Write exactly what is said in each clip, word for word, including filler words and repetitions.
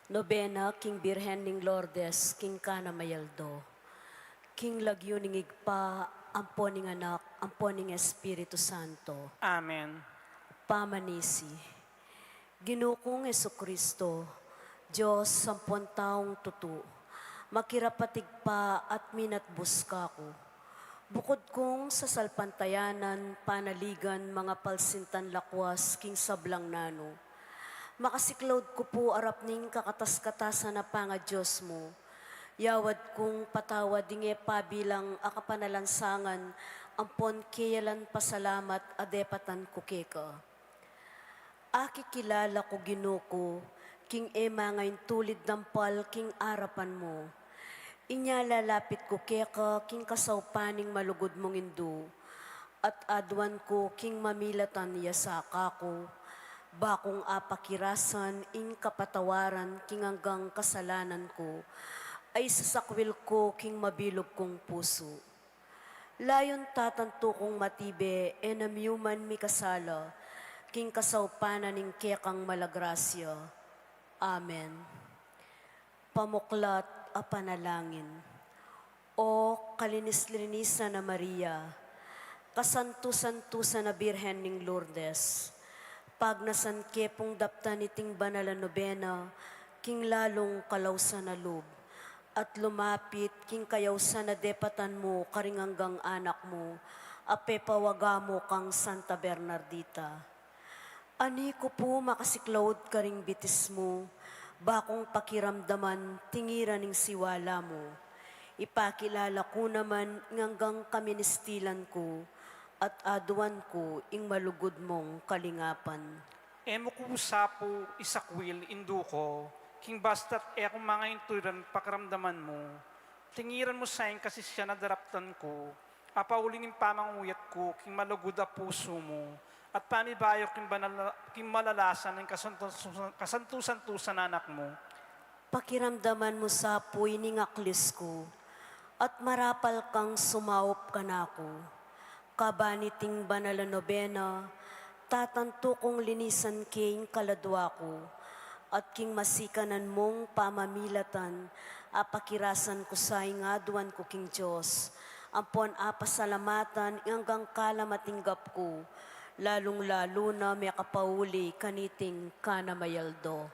Nobena king Birhen ning Lourdes, king Cana Mayaldo. King lagyu ning Ibpa, ampo ning Anak, ampo ning Espiritu Santo. Amen. Pamanisi. Ginu kung Jesucristo, Dios ampon taung tutu, makirapatig pa at minatbus kaku. Bukud kung sasalpantayanan, panaligan, mangapalsintan lakwas king sablang nanu, makasiklaud ku pu arap ning kakatas-katasan a pangaDios mu. Yawad kung patawad ing e pabilang a kapanalansangan ampon keyalan pasalamat a depatan ku keka. Akikilala ku, Ginu ku, king e mangaintulid dampal king arapan mu. Inya lalapit ku keka king kasaupan ning malugud mung Indu, at aduan ku king mamilatan ya sa kaku, ba kung apakirasan ing kapatawaran king anggang kasalanan ku, a isasakwil ku king mabilug kung pusu. Layun tatantu kung matibe, e na miuman mikasala, king kasaupan na ning kekang mala grasya. Amen. Pamuklat a panalangin. O kalinis-linisan a Maria, kasantu-santusan a Birhen ning Lourdes, pagnasan ke pung daptan iting banal a nobena king lalung kalausan a lub, at lumapit king kayausan a depatan mu karing anggang anak mu, a pepawaga mu kang Santa Bernardita. Ani ku pu makasiklaud karing bitis mu, ba kung pakiramdaman tingiran ing siwala mu. Ipakilala ku naman ing anggang kaministilan ku, at aduan ku ing malugud mung kalingapan. E mu ku sa pu isakwil, Indu ku, king basta't e ku mangaintulid a pakiramdaman mu. Tingiran mu sa ing kasisyan a daraptan ku, a pauli ning pamanguyat ku king malugud a pusu mu, at pamibayu king banal, king malalasan ning kasantu-, kasantu-santusan a Anak mu. Pakiramdaman mu sa pu ining aklis ku, at marapal kang sumaup kanaku. Kabang iting banal a nobena, tatantu kung linisan ke ing kaladua ku, at king masikanan mung pamamilatan, apakirasan ku sa ing aduan ku king Dios, ampon apasalamatan ing anggang kalam a tinggap ku, lalung-lalu na mekapauli kaniting Cana Mayaldo.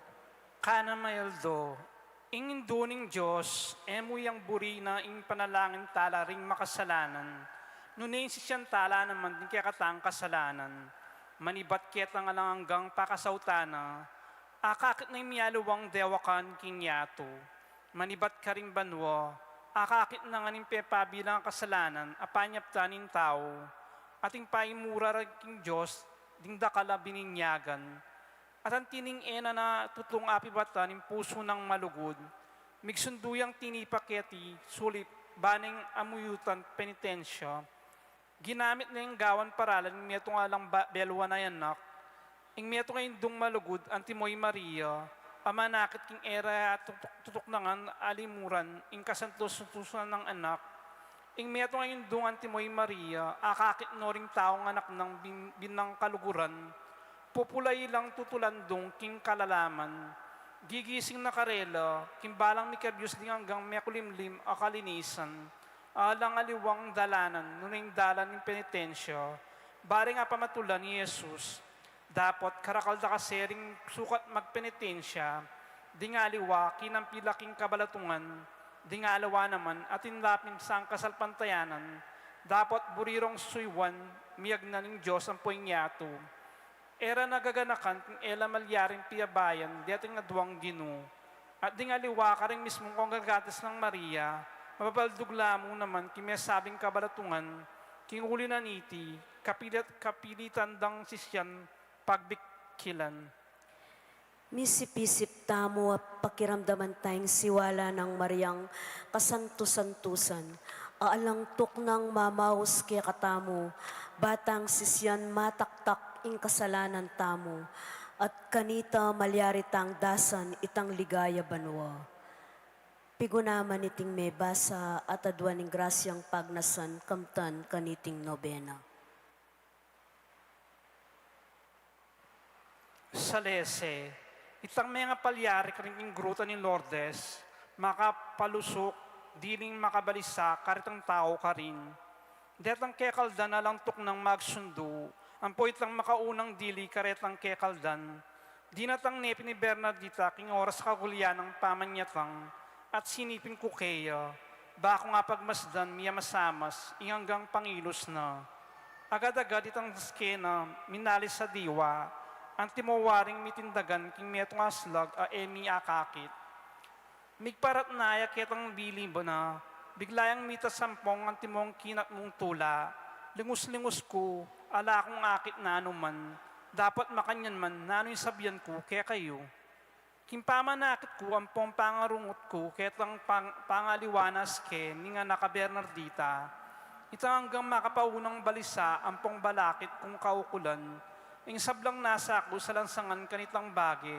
Cana Mayaldo, ing Indu ning Dios, e mu yang buri na ing panalangin tala ring makasalanan, nune ing sisyan tala naman ding kekatang kasalanan, manibat ketang alang anggang pakasautan na, akakit na ing mialiwang dewakan king yatu, manibat karing banua, akakit na ngan ing pepabilang a kasalanan a panyaptan ning tau, at ing paimura ra king Dios ding dakal a bininyagan, at anti ning e na na tutung apibatan ing pusu nang malugud, migsundu yang tinipa keti sulip, ba neng amuyutan penitensya, ginamit neng gawan paralan ing metung alang ba-, beluan a anak, ing metung a indung malugud, antimo i Maria, a manakit king e ra tutuk-, tutuknangan alimuran ing kasantu-santusan nang anak, ing metung a indung antimo i Maria, akakit no ring taung anak nang bin-, binang kaluguran, pupulayi lang tutulandung king kalalaman, gigising na karela, king balang mikabius ding anggang mekulimlim a kalinisan, alang aliwang dalanan, nune ing dalan ning penitensya, ba reng apamatulan i Jesus, dapot karakal da kasi ring sukat magpenitensya, ding aliwa kinampi la king kabalatungan, ding aliwa naman atin la pin sang kasalpantayanan, dapot buri rong suyuan, miyagnan ning Dios ampo ing yatu. E ra na gaganakan king e la malyaring piabayan deting aduang Ginu, at ding aliwa karing mismung kongregantes nang Maria, mapapaldug la mu naman king mesabing kabalatungan, king uli na niti, kapilit-, kapilitan dang sisyan pagbikilan. Misip-isip tamu a pakiramdaman ta ing siwala nang Mariang kasantu-santusan, a alang tuknang mamaus kekatamu, ba tang sisyan mataktak ing kasalanan tamu, at kanita malyari tang dasan itang ligaya banua. Pigunaman iting mebasa at aduan ing grasyang pagnasan kamtan kaniting nobena. Salese, Itang mengapalyari karin king gruta ning Lourdes, makapalusuk, diling makabalisa karetang tau karin. Detang kekaldan alang tuknang magsundu, ampo itang makaunang dili karetang kekaldan. Dinatang ne pin i Bernardita king oras a kagulian nang pamanyatang, at siniping ku keya, ba kung apagmasdan miyamasamas ing anggang pangilus na. Agad-agad itang skena, minalis a diwa, antimo waring mitindagan king metung a aslag a e mi akakit. Migparatna ya ketang bili na, bigla yang mitas ampong antimong kinatmung tula, lingus-lingus ku, ala kung akit nanu man, dapat makanyan man, nanu ing sabian ku kekayu. King pamanakit ku ampong pangarungut ku ketang pang-, pangaliwanas ke ning anak a Bernardita, itang anggang makapaunang balisa ampong balakit kung kaukulan, ing sablang nasa ku sa lansangan kanitang bage,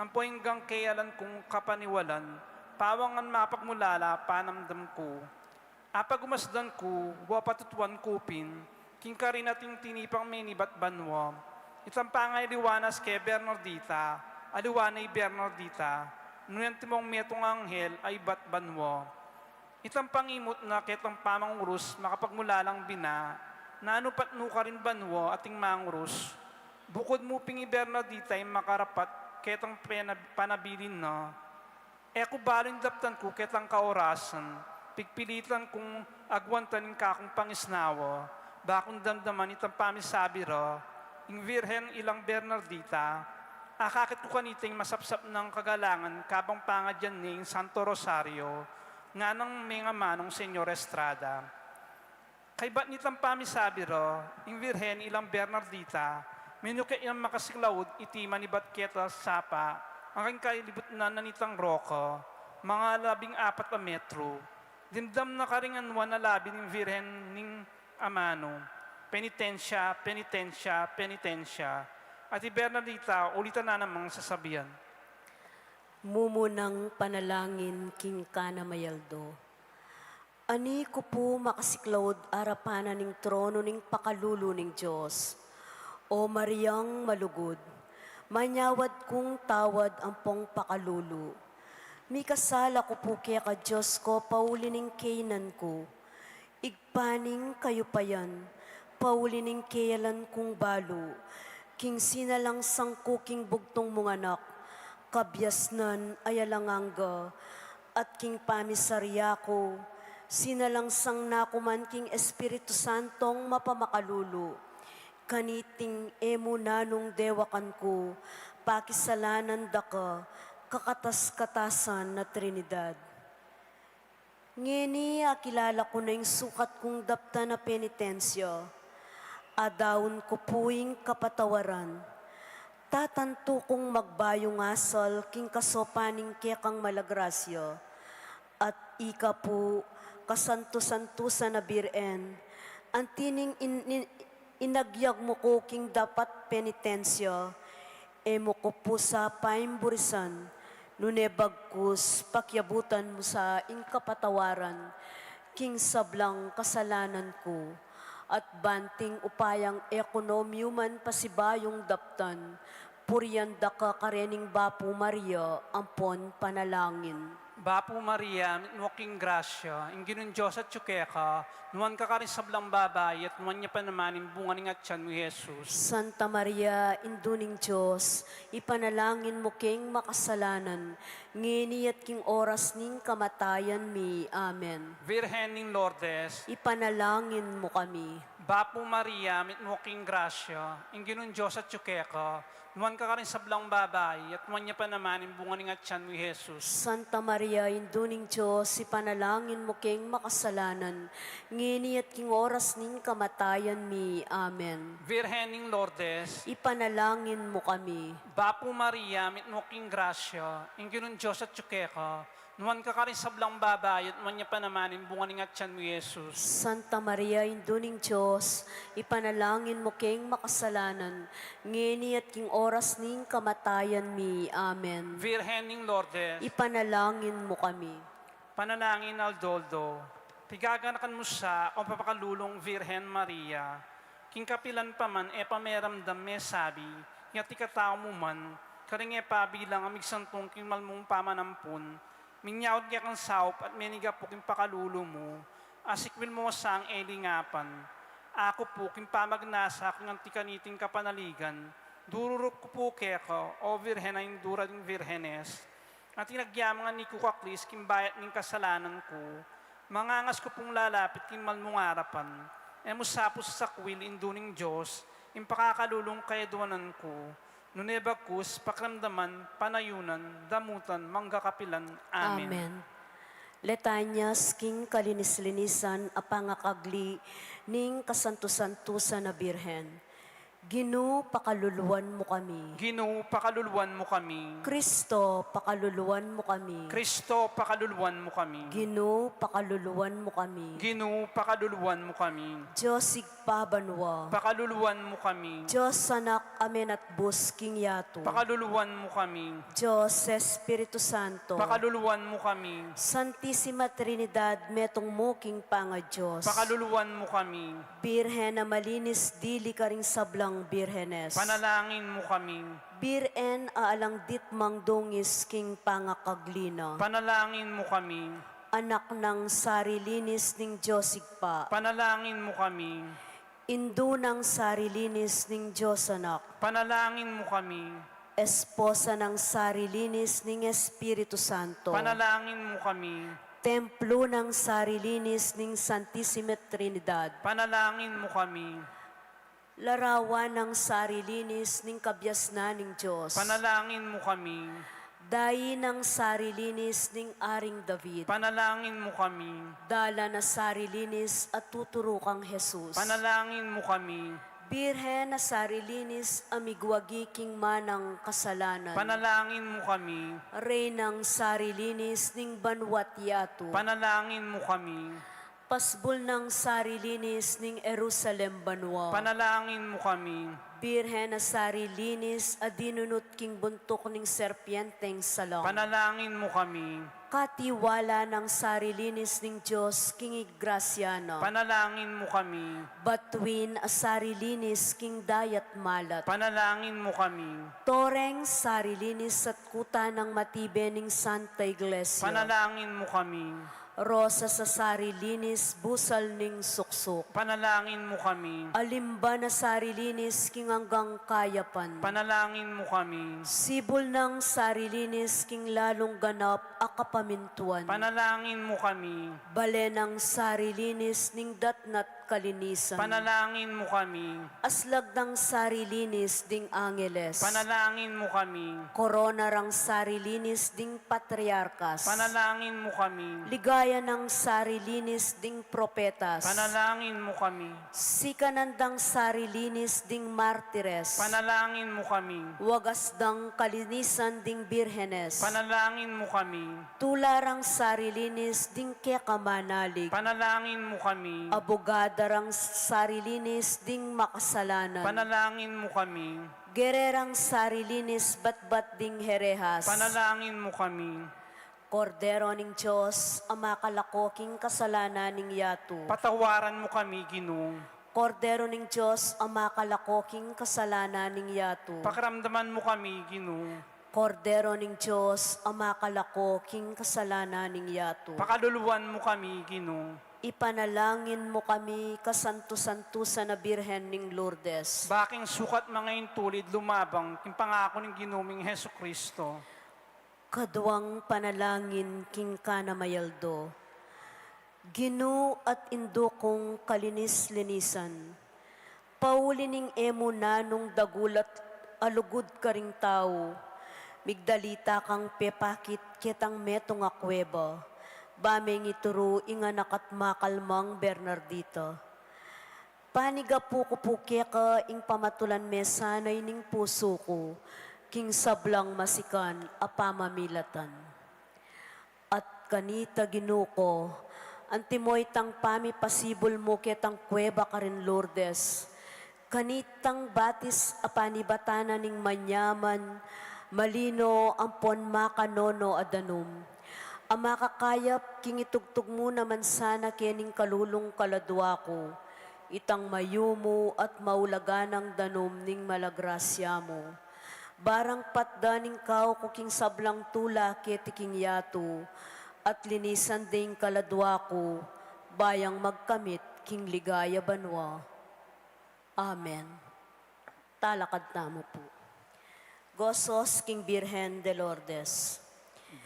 ampo anggang keyalan kung kapaniwalan, pawangan mapagmulala panamdam ku. Apagumasdan ku, wa patutuan ku pin, king karin ating tinipang menibat banua. Itang pangaliwanas ke Bernardita, aliwa ne i Bernardita, nune antimong metung a anghel a ibat banua. Itang pangimut na ketang pamangurus makapagmulalang bina, nanu pa nukarin banua ating mangurus. Bukud mu pin i Bernardita ing makarapat ketang pena-, panabilin na. E ku balu ing daptan ku ketang kaorasan, pigpilitan kung agwantan ing kakung pangisnawa, ba kung damdaman itang pamisabi ra, ing Virgen ilang Bernardita, akakit ku kanita ing masapsap nang kagalangan kabang pangadyan ne ing Santo Rosario, nganang mengamanung Señor Estrada. Kaybat nitang pamisabi ra, ing Virgen ilang Bernardita, minuke yang makasiklaud iti manibat keta sapa, anggang kalibutnan na nitang roka, mga labing apat a metro. Dimdam na karing anuan a labi ning Virgen ning amanu, penitensya, penitensya, penitensya. At i Bernardita, ulitan na namang sasabian. Mumunang panalangin king kana mayaldo. Ani ku pu makasiklaud arapan na ning trono ning pakalulu ning Dios. O Mariang malugud, manyawad kung tawad ampong pakalulu. Mikasala ku pu keka Dios ko pauli ning kaynan ku. Ibpa ning kayupayan, pauli ning keyalan kung balu, king sinalangsang ku king bugtung mung anak, kabiasnan a alang angga, at king pamisarya ku, sinalangsang na ku man king Espiritu Santong mapamakalulu, kaniting e mu nanung dewakan ku, pakisalanan da ka, kakatas-katasan na Trinidad. Ngeni akilala ku na ing sukat kung daptan a penitensya, adaun ku pu ing kapatawaran. Tatantu kung magbayung asal king kasopan ning kekang malagrasya, at ika pu, kasantu-santusan a Birhen, anti ning in-, in-, inagyag mu ku king dapat penitensya, e mu ku pu sa paimburisan, nune bagkus pakiabutan mu sa ing kapatawaran king sablang kasalanan ku, at banting upayang e ku no miuman pasibayung daptan, purian da ka karening Bapu Maria ampon panalangin. Bapu Maria, mitmu ka king grasya, ing Ginung Dios atyu keka, nuan ka karing sablang babai, at nuan ya pa naman ing bunga ning atian mu, i Jesus. Santa Maria, Indu ning Dios, ipanalangin mu keng makasalanan, ngeni at king oras ning kamatayan mi. Amen. Virgen ning Lourdes, ipanalangin mu kami. Bapu Maria, mitmu ka king grasya, ing Ginung Dios atyu keka, nuan ka karing sablang babai, at nuan ya pa naman ing bunga ning atian mu, i Jesus. Santa Maria, Indu ning Dios, ipanalangin mu keng makasalanan, ngeni at king oras ning kamatayan mi. Amen. Virgen ning Lourdes, ipanalangin mu kami. Bapu Maria, mitmu ka king grasya, ing Ginung Dios atyu keka, nuan ka karing sablang babai, at nuan ya pa naman ing bunga ning atian mu, i Jesus. Santa Maria, Indu ning Dios, ipanalangin mu keng makasalanan, ngeni at king oras ning kamatayan mi. Amen. Virgen ning Lourdes, ipanalangin mu kami. Panalangin aldo-aldo. Pigaganakan mu sa, o mapakalulung Virgen Maria, king kapilan pa man e pa meramdam, mesabi, king ating katau mu man, Karing e pabilang a migsantung king malmung pamanampun, minyaut kekang saup at meniga pu king pakalulu mu, asikwil mu sang e lingapan. Aku pu king pamagnasa ku king anti kaniting kapanaligan, dururup ku pu keka, O Virgen a Indu da ring Virgenes, anting agyamang a nikukaklis king bayat ning kasalanan ku, mangangas ku pung lalapit king malmung arapan, e mu sa pu sasakwil, Indu ning Dios, ing pakakalulung kayaduanan ku, nune bagkus pakiramdaman, panayunan, damutan, mangga kapilan. Amen. Amen. Litanyas king kalinis-linisan a pangakagli ning kasantu-santusan a Birhen. Ginu, pakaluluan mu kami. Ginu, pakaluluan mu kami. Kristo, pakaluluan mu kami. Kristo, pakaluluan mu kami. Ginu, pakaluluan mu kami. Ginu, pakaluluan mu kami. Dios Ibpa banua. Pakaluluan mu kami. Dios Anak a menatbus king yatu. Pakaluluan mu kami. Dios Espiritu Santo. Pakaluluan mu kami. Santisima Trinidad, metung mu king pangaDios. Pakaluluan mu kami. Birhen a malinis dili karing sablang birhenes. Panalangin mu kami. Birhen a alang ditmang dungis king pangakagli na. Panalangin mu kami. Anak nang sarilinis ning Dios Ibpa. Panalangin mu kami. Indu nang sarilinis ning Dios Anak. Panalangin mu kami. Esposa nang sarilinis ning Espiritu Santo. Panalangin mu kami. Templo nang sarilinis ning Santisima Trinidad. Panalangin mu kami. Larawan nang sarilinis ning kabiasnan ning Dios. Panalangin mu kami. Dayi nang sarilinis ning Aring David. Panalangin mu kami. Dalan a sarilinis a tuturu kang Jesus. Panalangin mu kami. Birhen a sarilinis a migwagi king manang kasalanan. Panalangin mu kami. Reynang sarilinis ning banua't yatu. Panalangin mu kami. Pasbul nang sarilinis ning Jerusalem banua. Panalangin mu kami. Birhen a sarilinis a dinunut king buntuk ning serpienteng salang. Panalangin mu kami. Katiwala nang sarilinis ning Dios king igrasya na. Panalangin mu kami. Batuin a sarilinis king dayat malat. Panalangin mu kami. Toreng sarilinis at kuta nang matibe ning Santa Iglesia. Panalangin mu kami. Rosas a sarilinis, busal ning suksuk. Panalangin mu kami. Alimban a sarilinis king anggang kayapan. Panalangin mu kami. Sibul nang sarilinis king lalung ganap a kapamintuan. Panalangin mu kami. Bale nang sarilinis ning datna't kalinisan. Panalangin mu kami. Aslag nang sarilinis ding angeles. Panalangin mu kami. Korona rang sarilinis ding patriarkas. Panalangin mu kami. Ligaya nang sarilinis ding propetas. Panalangin mu kami. Sikanan dang sarilinis ding martires. Panalangin mu kami. Wagas dang kalinisan ding birhenes. Panalangin mu kami. Tula rang sarilinis ding keka manalig. Panalangin mu kami. Abugada rang sarilinis ding makasalanan. Panalangin mu kami. Gererang sarilinis batbat ding herehas. Panalangin mu kami. Kordero ning Dios, a makalako king kasalanan ning yatu. Patawaran mu kami, Ginu. Kordero ning Dios, a makalako king kasalanan ning yatu. Pakiramdaman mu kami, Ginu. Kordero ning Dios, a makalako king kasalanan ning yatu. Pakaluluan mu kami, Ginu. Ipanalangin mu kami, kasantu-santusan a Birhen ning Lourdes. Ba king sukat mangintulid lumabang king pangaku ning Ginu ming Jesucristo. Kaduang panalangin king kanamayaldo. Ginu at Indu kung kalinis-linisan, pauli ning e mu nanung dagulat a lugud karing tau, migdalita kang pepakit ketang metung a kueba, ba meng ituru ing anak at makalmang Bernardita. Panigapu ku pu keka ing pamatulan me sana ining pusu ku, king sablang masikan a pamamilatan. At kanita, Ginu ku, antimo itang pamipasibul mu ketang kueba karin Lourdes, kanitang batis a panibatan na ning manyaman, malino ampon makanono a danum, a makakayap king itugtug mu naman sana kening kalulung kaladua ku, itang mayumu at maulaganang danum ning malagrasya mu. Barang patdan ing kauku king sablang tula keti king yatu, at linisan de ing kaladua ku, ba yang magkamit king ligaya banua. Amen. Talakad tamu pu. Gozos king Birhen de Lourdes.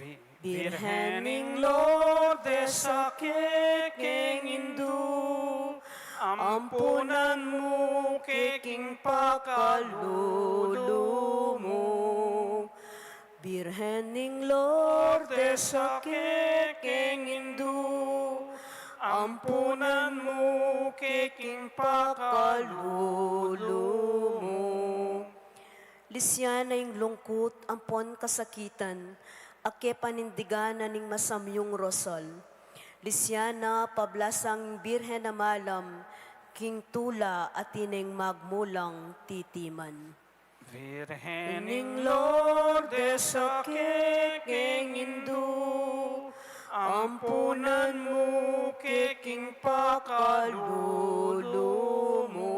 Bi-, Birhen ning Lourdes, a kekeng Indu, ampunan mu ke king pakalulu mu. Birhen ning Lourdes, a kekeng Indu, ampunan mu ke king pakalulu mu. Lisiana ing lungkut ampon kasakitan, a kepanindigan na ning masamyung rosal. Lisiana pablasang Birhen a malam, king tula a tineng magmulang titiman. Birhen ning Lourdes, a kekeng Indu, ampunan mu ke king pakalulu mu.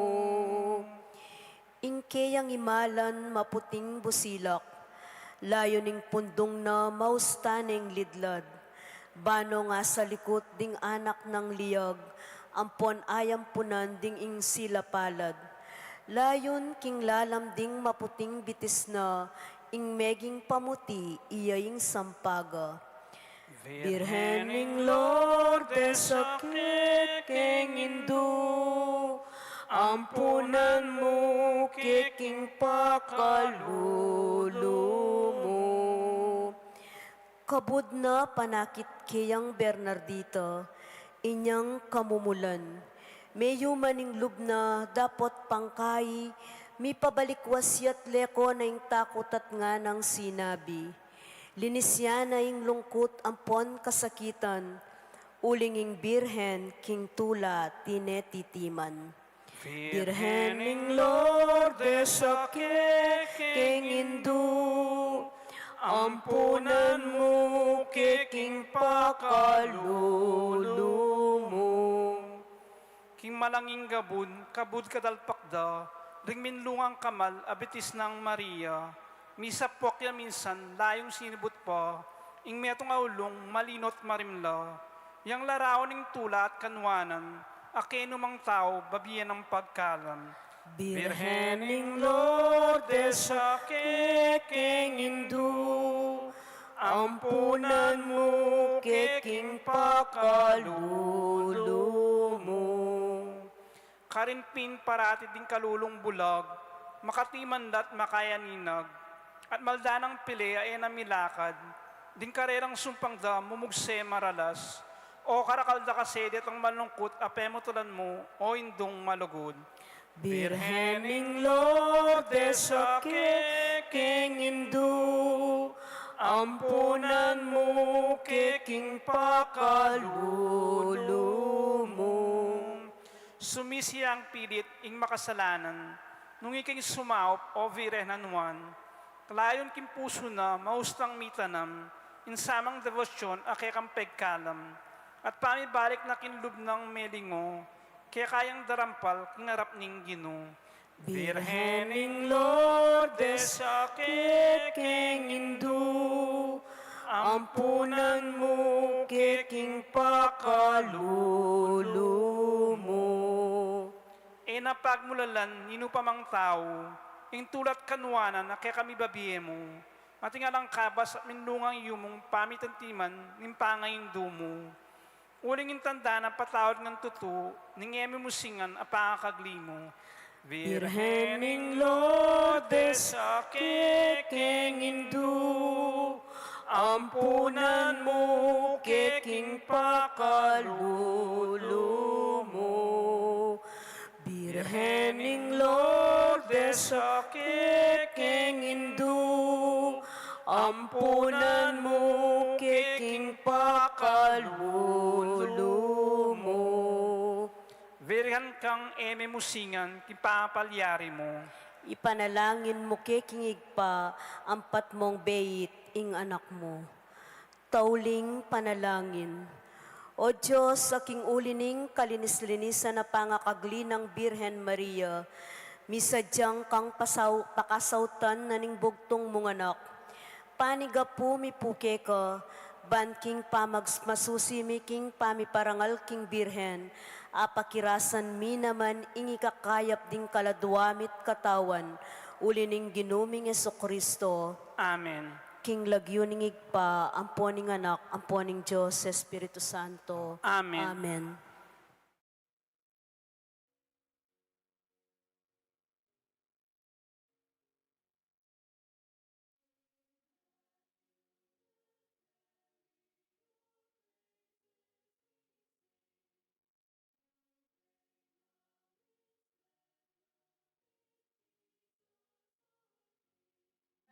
Ing keyang imalan maputing busilak, layun ing pundung na mausta neng lidlad. Bano nga salikut ding anak nang liag, ampon ayampunan ding ing sila palad. Layun king lalam ding maputing bitis na, ing meging pamuti iya ing sampaga. Birhen ning Lourdes, a kekeng Indu, ampunan mu ke king pakalulu mu. Kabud na panakit keyang Bernardita, inyang kamumulan. Meyuman ing lub na dapot pangkai, mipabalik wasiat leko na ing takut at nganang sinabi. Linisiana ing lungkut ampon kasakitan, uling ing Birhen king tula tinetitiman. Birhen ning Lourdes, a kekeng Indu, ampunan mu ke king pakalulu mu. King malanging gabun, kabud kadalpak da, ring minlungang kamal a bitis nang Maria, misapwak ya minsan, layung sinibut pa, ing metung a ulung, malinot marimla, yang larawan ning tula at kanuanan, a kenu mang tau, babie nang pagkalam. Birhen ning Lourdes, a kekeng Indu, ampunan mu ke king pakalulu mu. Karin pin parati ding kalulung bulag, makatiman la't makayaninag, at maldanang pili a e na milakad, ding karerang sumpang da mumugse maralas, o karakal da kasi detang malungkut a pemutulan mu, o Indung malugud. Birhen ning Lourdes, a kekeng Indu, ampunan mu ke king pakalulu mu. Sumisiang pilit ing makasalanan, nung ikeng sumaup, o Birhen a nuan, layun king pusu na, maustang mitanam, ing samang debosyon a kekang pegkalam, at pamibalik na king lub nang melingu, keka yang darampal king arap ning Ginu. Birhen ning Lourdes, a kekeng Indu, ampunan mu ke king pakalulu mu. E na pagmulalan ninu pa mang tau, ing tula't kanuanan a kekami babie mu, ating alang kabas at minlungang yumung pamitantiman ning pangaindu mu. Uling ing tanda na patawad ngan tutu, ning e mi musingan a pangakagli mu. Birhen ning Lourdes, a kekeng Indu, ampunan mu ke king pakalulu mu. Birhen ning Lourdes, a kekeng Indu, ampunan mu ke king pakalulu mu. Birhen kang e me musingan king pangapalyari mu. Ipanalangin mu ke king Ibpa, ampat mong beit ing anak mu. Tauling panalangin. O Dios, a king uli ning kalinis-linisan a pangakagli nang Birhen Maria, Misadyang kang pasaw-, pakasautan na ning bugtung mung anak. Panigapu mi pu keka, ban king pamagmasusi mi king pamiparangal king Birhen, apakirasan mi naman ing ikakayap ding kaladwa mi't katawan, uli ning Ginu ming Jesucristo. Amen. King lagyu ning Ibpa, ampo ning Anak, ampo ning Dios Espiritu Santo. Amen. Amen.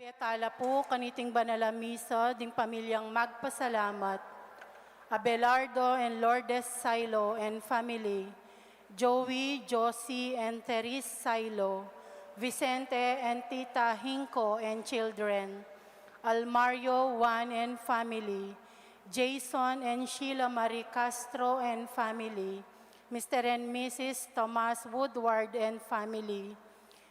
Betala pu kaniting banal a misa ding pamilyang magpasalamat: Abelardo and Lourdes Sailo and family, Joey, Josie, and Therese Sailo, Vicente and Tita Hinco and children, Almario, Juan and family, Jason and Sheila Marie Castro and family, Mister and Missus Tomas Woodward and family,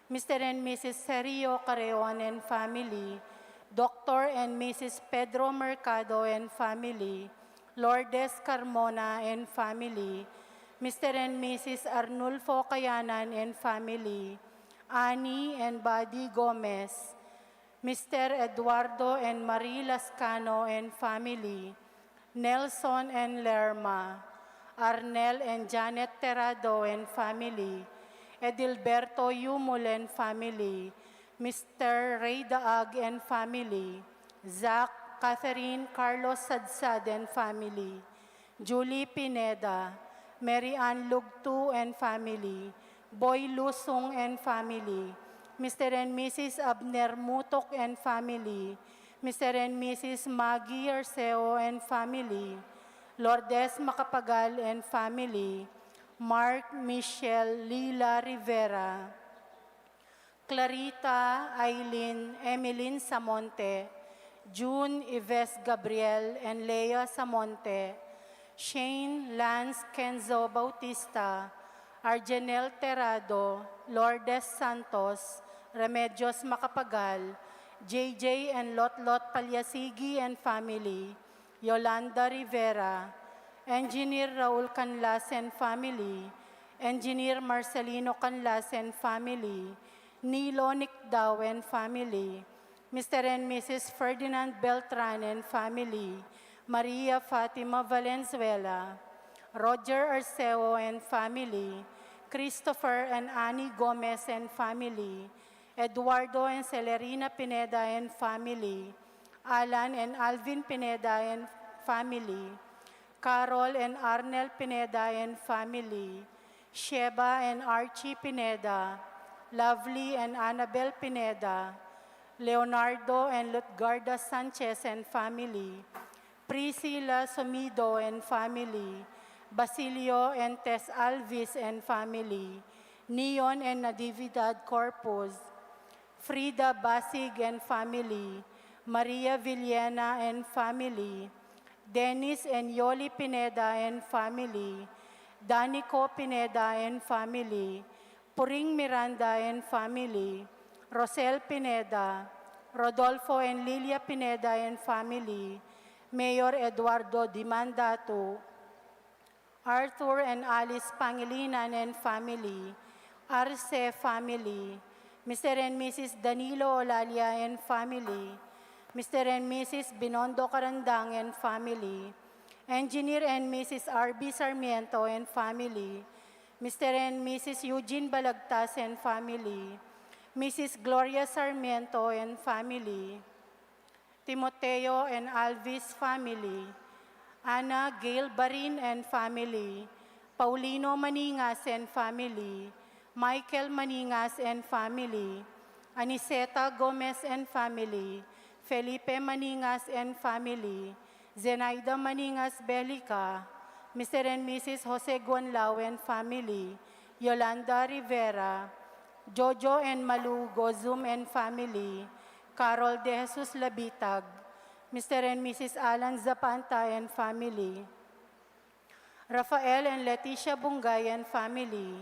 Mister and Missus Sergio Carreon and family, Doctor and Missus Pedro Mercado and family, Lourdes Carmona and family, Mister and Missus Arnulfo Cayanan and family, Annie and Buddy Gomez, Mister Eduardo and Marie Lascano and family, Nelson and Lerma, Arnel and Janet Terado and family, Edilberto Yumul and family, Mister Ray Daag and family, Zach, Catherine, Carlos Sadsad and family, Julie Pineda, Mary Ann Lugtu and family, Boy Lusung and family, Mister and Missus Abner Mutok and family, Mister and Missus Maggie Arceo and family, Lourdes Macapagal and family, Mark, Michelle, Lila Rivera, Clarita, Aileen, Emeline Samonte, June, Ives Gabriel, and Leah Samonte, Shane, Lance, Kenzo Bautista, Arjenel Terado, Lourdes Santos, Remedios Macapagal, J J and Lotlot Palyasigi and family, Yolanda Rivera, Engineer Raul Canlas and family, Engineer Marcelino Canlas and family, Nilo Nicdao and family, Mister and Missus Ferdinand Beltran and family, Maria Fatima Valenzuela, Roger Arceo and family, Christopher and Annie Gomez and family, Eduardo and Celerina Pineda and family, Alan and Alvin Pineda and family, Carol and Arnel Pineda and family, Sheba and Archie Pineda, Lovely and Annabel Pineda, Leonardo and Lutgarda Sanchez and family, Priscilla Sumido and family, Basilio and Tess Alvis and family, Neon and Natividad Corpus, Frida Basig and family, Maria Villena and family, Dennis and Yoli Pineda and family, Danico Pineda and family, Puring Miranda and family, Rosel Pineda, Rodolfo and Lilia Pineda and family, Mayor Eduardo Dimandatu, Arthur and Alice Pangilinan and family, Arce family, Mister and Missus Danilo Olalia and family, Mister and Missus Binondo Carandang and family, Engineer and Missus R B Sarmiento and family, Mister and Missus Eugene Balagtas and family, Missus Gloria Sarmiento and family, Timoteo and Alvis family, Ana Gail Barin and family, Paulino Maningas and family, Michael Maningas and family, Aniceta Gomez and family, Felipe Maningas and family, Zenaida Maningas Belica, Mister and Missus Jose Guanlao and family, Yolanda Rivera, Jojo and Malu Gozum and family, Carol De Jesus Labitag, Mister and Missus Alan Zapanta and family, Rafael and Leticia Bungay and family,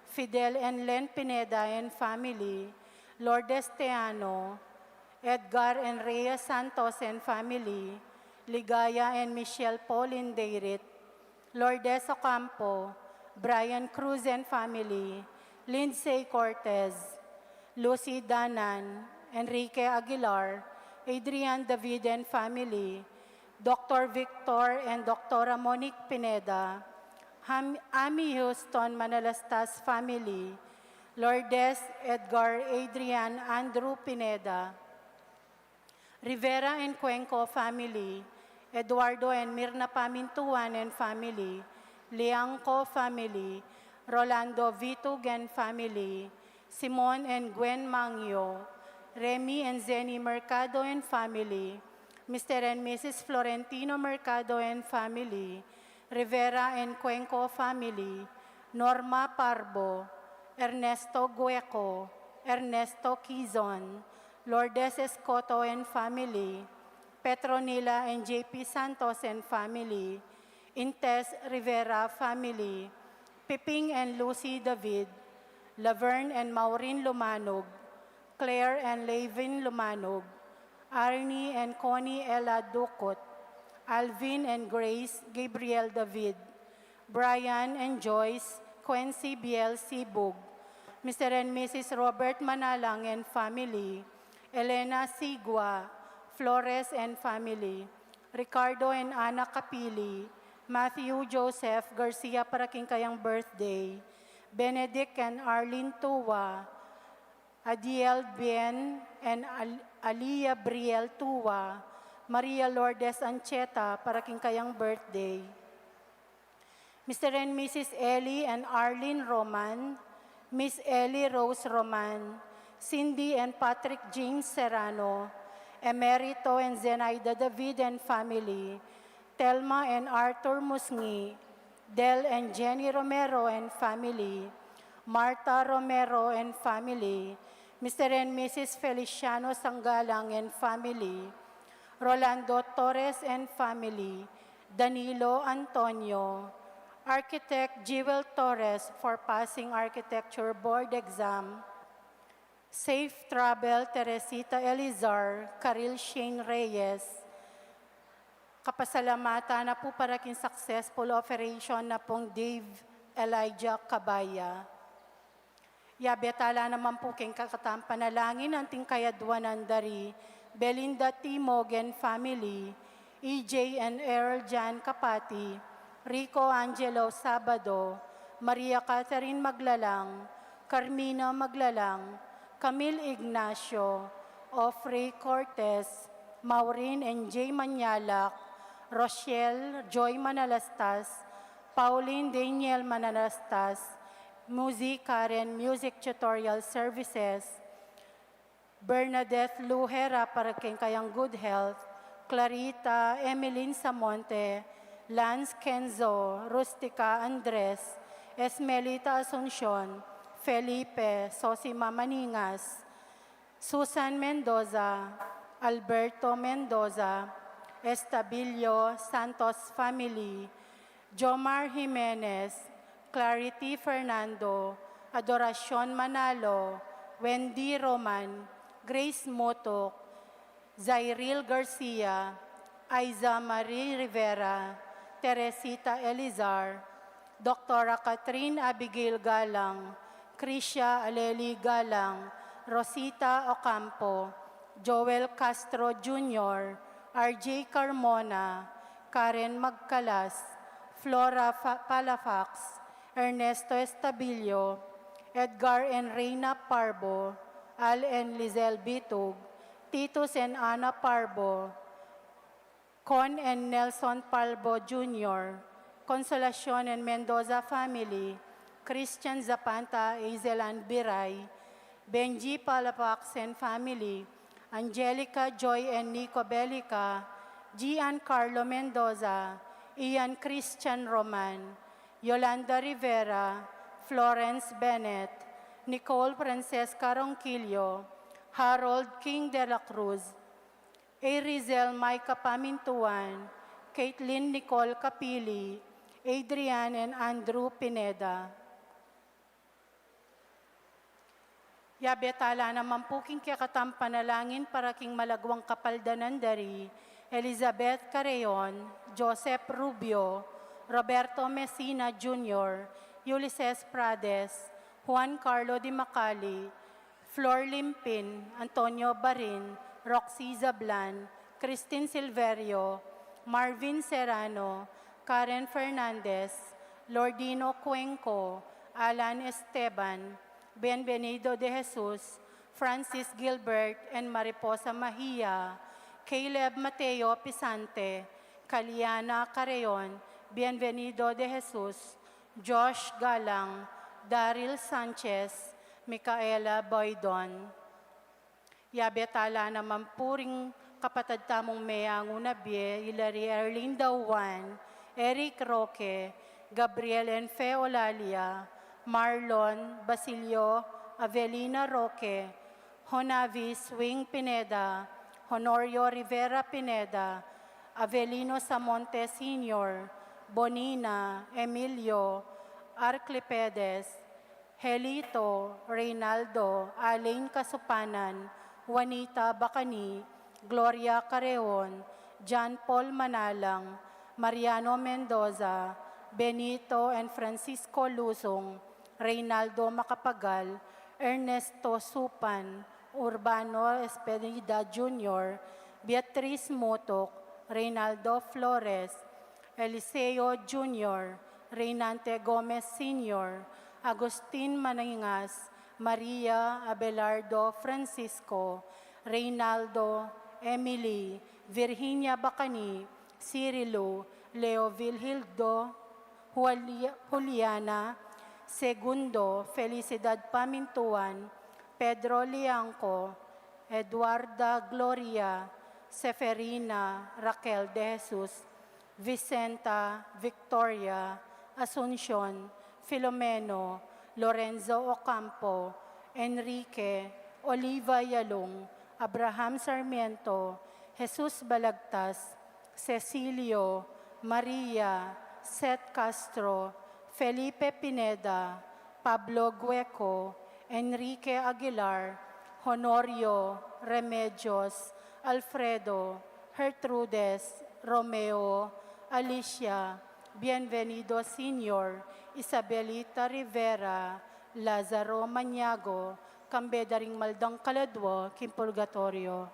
Fidel and Len Pineda and family, Lourdes Teano, Edgar and Rhea Santos and family, Ligaya and Michelle Pauline Deirit, Lourdes Ocampo, Brian Cruz and family, Lindsay Cortez, Lucy Danan, Enrique Aguilar, Adrian David and family, Doctor Victor and Doctora Monique Pineda, Ham-, Amy Houston Manalastas family, Lourdes Edgar Adrian Andrew Pineda, Rivera and Cuenco family, Eduardo and Mirna Pamintuan and family, Liangco family, Rolando Vitug and family, Simon and Gwen Mangio, Remy and Zenny Mercado and family, Mister and Missus Florentino Mercado and family, Rivera and Cuenco family, Norma Parbo, Ernesto Gueco, Ernesto Quizon, Lourdes Escoto and family, Petronila and J P Santos and family, Intes Rivera family, Piping and Lucy David, Laverne and Maureen Lumanog, Claire and Lavin Lumanog, Arnie and Connie Ella Ducot, Alvin and Grace Gabriel David, Brian and Joyce Quincy Biel Sibug, Mister and Missus Robert Manalang and family, Elena Sigua Flores and family, Ricardo and Ana Capili, Matthew Joseph Garcia para king kayang birthday, Benedict and Arlene Tua, Adiel Bien and Al-, Alia Briel Tua, Maria Lourdes Ancheta para king kayang birthday. Mister and Missus Ellie and Arlene Roman, Miss Ellie Rose Roman, Cindy and Patrick James Serrano, Emerito and Zenaida David and family, Telma and Arthur Musngi, Del and Jenny Romero and family, Martha Romero and family, Mister and Missus Feliciano Sanggalang and family, Rolando Torres and family, Danilo Antonio, Architect Jewel Torres for passing Architecture Board exam, Safe travel, Teresita Elizar, Karil Shane Reyes. Kapasalamatan na pu para king successful operation na pung Dave Elijah Cabaya. Yabe tala naman pu king kakatang panalangin anting kayadwanan da ri Belinda Timog and family, E J and Earl Jan Capati, Rico Angelo Sabado, Maria Catherine Maglalang, Carmina Maglalang, Camille Ignacio, Ofrey Cortez, Maureen and Jay Manyalak, Rochelle Joy Manalastas, Pauline Daniel Manalastas, Muzi Karen Music Tutorial Services, Bernadette Lujera para king kayang good health, Clarita Emeline Samonte, Lance Kenzo, Rustica Andres, Esmelita Asuncion, Felipe, Sosima Maningas, Susan Mendoza, Alberto Mendoza, Estabilio Santos family, Jomar Jimenez, Clarity Fernando, Adoracion Manalo, Wendy Roman, Grace Motok, Zairil Garcia, Aiza Marie Rivera, Teresita Elizar, Doktora Catherine Abigail Galang, Krisha Aleli Galang, Rosita Ocampo, Joel Castro Junior, R J Carmona, Karen Magcalas, Flora Fa-, Palafax, Ernesto Estabillo, Edgar and Reina Parbo, Al and Lizelle Bitug, Titus and Ana Parbo, Con and Nelson Parbo Junior, Consolacion and Mendoza family, Christian Zapanta, Hazel and Biray, Benji Palapax and family, Angelica, Joy and Nico Belica, Giancarlo Mendoza, Ian Christian Roman, Yolanda Rivera, Florence Bennett, Nicole Francesca Ronquillo, Harold King de la Cruz, Arizel Micah Pamintuan, Caitlin Nicole Capili, Adrian and Andrew Pineda. Yabe tala naman pu king kekatang panalangin para king malagwang kapaldanan da ri Elizabeth Carreon, Joseph Rubio, Roberto Messina Junior, Ulises Prades, Juan Carlo Di Macali, Flor Limpin, Antonio Barin, Roxy Zablan, Christine Silverio, Marvin Serrano, Karen Fernandez, Lordino Cuenco, Alan Esteban, Bienvenido de Jesus, Francis Gilbert and Mariposa Mahia, Caleb Mateo Pisante, Kaliana Carreon, Bienvenido de Jesus, Josh Galang, Daryl Sanchez, Micaela Boydon. Yabe tala naman pu ring kapatad tamung meangu na bie, ila ri Erlinda Juan, Eric Roque, Gabriel and Fe Olalia, Marlon, Basilio, Avelina Roque, Jonavis Wing Pineda, Honorio Rivera Pineda, Avelino Samonte Senior, Bonina, Emilio, Arclipedes, Helito, Reynaldo, Alain Kasupanan, Juanita Bacani, Gloria Carreon, John Paul Manalang, Mariano Mendoza, Benito and Francisco Lusong, Reynaldo Macapagal, Ernesto Supan, Urbano Espedida Junior, Beatriz Mutok, Reynaldo Flores, Eliseo Junior, Reynante Gomez Senior, Agustin Maningas, Maria Abelardo Francisco, Reynaldo, Emily, Virginia Bacani, Cirilo, Leo Vilhildo, Julia-, Juliana, Segundo, Felicidad Pamintuan, Pedro Liangco, Eduarda Gloria, Seferina, Raquel de Jesus, Vicenta, Victoria, Asuncion, Filomeno, Lorenzo Ocampo, Enrique, Oliva Yalung, Abraham Sarmiento, Jesus Balagtas, Cecilio, Maria, Seth Castro, Felipe Pineda, Pablo Gueco, Enrique Aguilar, Honorio, Remedios, Alfredo, Gertrudes, Romeo, Alicia, Bienvenido Senior, Isabelita Rivera, Lazaro Maniago, kambe da ring maldang kaladwa king purgatorio.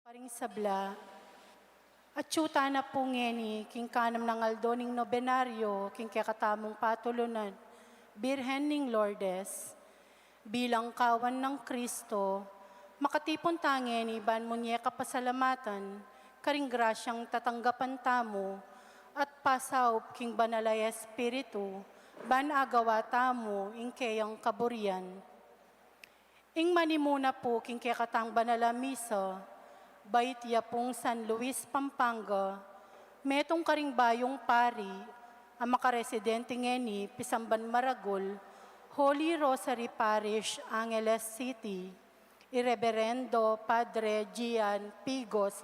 Karing sabla, atyu tana pu ngeni king kanam nang aldo ning nobenaryo king kekatamung patulunan, Birhen ning Lourdes. Bilang kawan nang Kristo, makatipun ta ngeni ban munye kapasalamatan karing grasyang tatanggapan tamu at pasaup king Banal a Espiritu ban agawa tamu ing keyang kaburian. Ing manimuna pu king kekatang banal a misa, bait ya pung San Luis, Pampanga, metung karing bayung pari a makaresidente ngeni pisamban maragul, Holy Rosary Parish, Angeles City, i Reberendo Padre Gian Pigos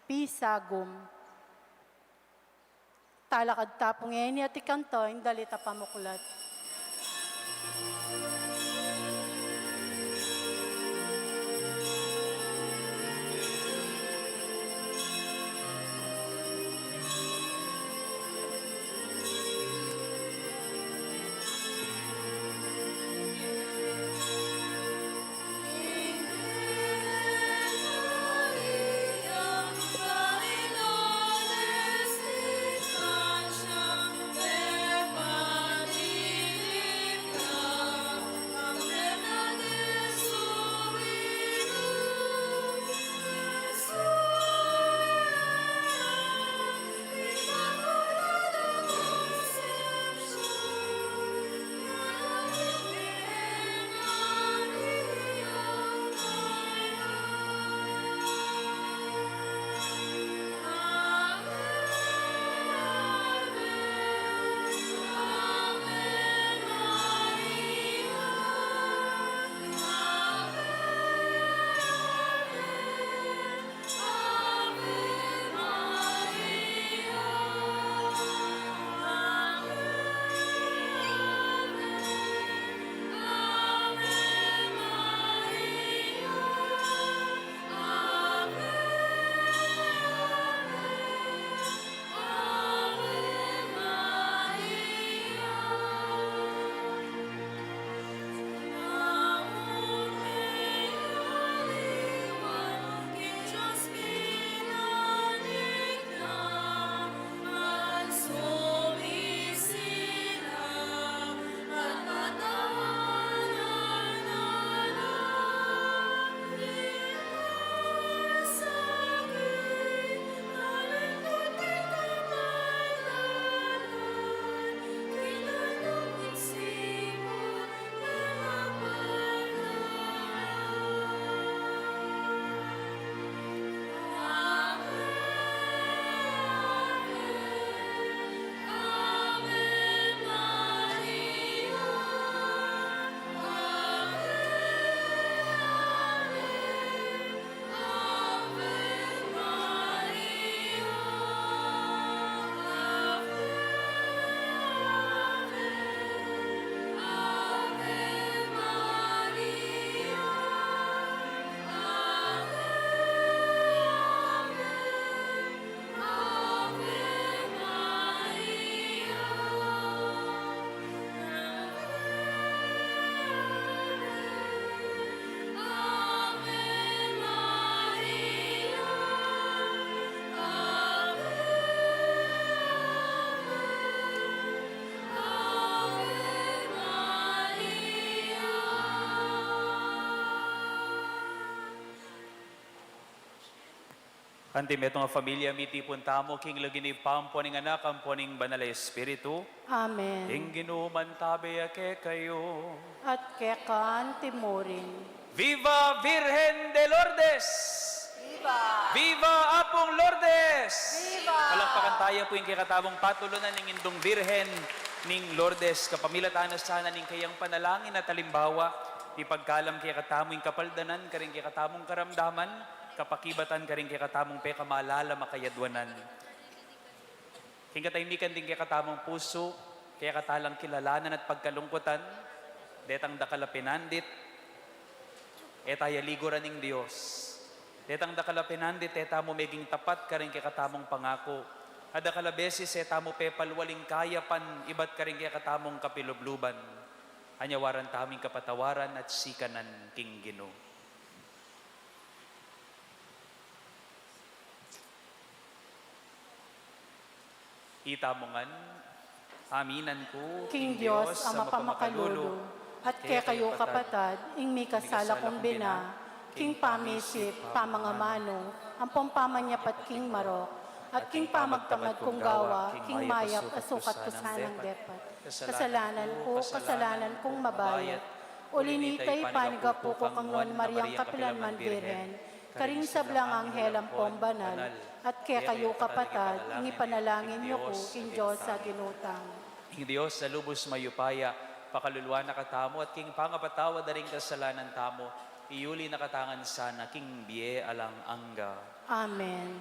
Pisagum. Talakad ta pu ngeni at ikanta ing dalit a pamuklat. Kanti metung a familia, mitipun tamu king lagyu ning Ibpa, ampo ning Anak, ampo ning Banal a Espiritu. Amen. Ing Ginu mantabe ya kekayu. At keka antimurin. Viva Virgen de Lourdes! Viva! Viva Apung Lourdes! Viva! Palakpakan taya pu ing kekatamung patulunan ning Indung Virgen ning Lourdes. Kapamilatan na sana ning keyang panalangin at alimbawa, ipagkalam kekatamu ing kapaldanan karing kekatamung karamdaman, kapakibatan karing kekatamung pekamalala makayadwanan. King katahimikan ding kekatamung pusu, kekatalang kilalanan at pagkalungkutan, detang dakal a penandit, e taya liguran ning Dios. Detang dakal a penandit, e tamu meging tapat karing kekatamung pangaku. At dakal a beses, e tamu pepalwal ing kayapan ibat karing kekatamung kapilubluban. Anyawaran tamu ing kapatawaran at sikanan king Ginu. Ita mu ngan, aminan ku king Dios a mapamakalulu, at kekayu kapatad, ing mikasala kung bina, king pamisip, pamangamanu, ampong pamanyapat king marok, at king pamagtamad kung gawa, king mayap a sukat ku sanang depat. Kasalanan ku, kasalanan kung mabayat. Uli nita, ipanyawad ku kang Nuan Mariang kapilanman Birhen, karing sablang anghel ampong banal, at kekayu kapatad, ing ipanalangin yu ku king Dios a Ginu tamu. Ing Dios a lubus mayupaya, pakaluluan na katamu at king pangapatawad da ring kasalanan tamu, iyuli na katamu ngan sana king bie alang angga. Amen.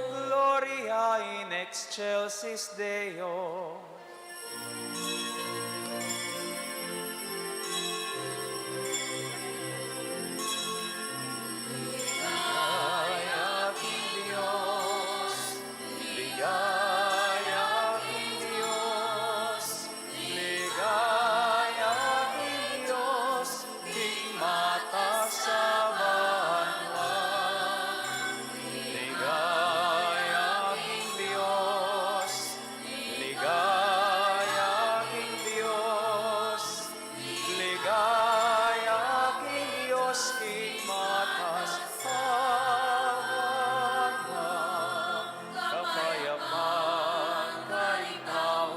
Gloria in excelsis Deo. Ligaya king Dios, ligaya king Dios, ligaya king Dios, king matas a banua. Ligaya king Dios, ligaya king Dios, ligaya king Dios, king matas a banua. Kapayapan karing tau,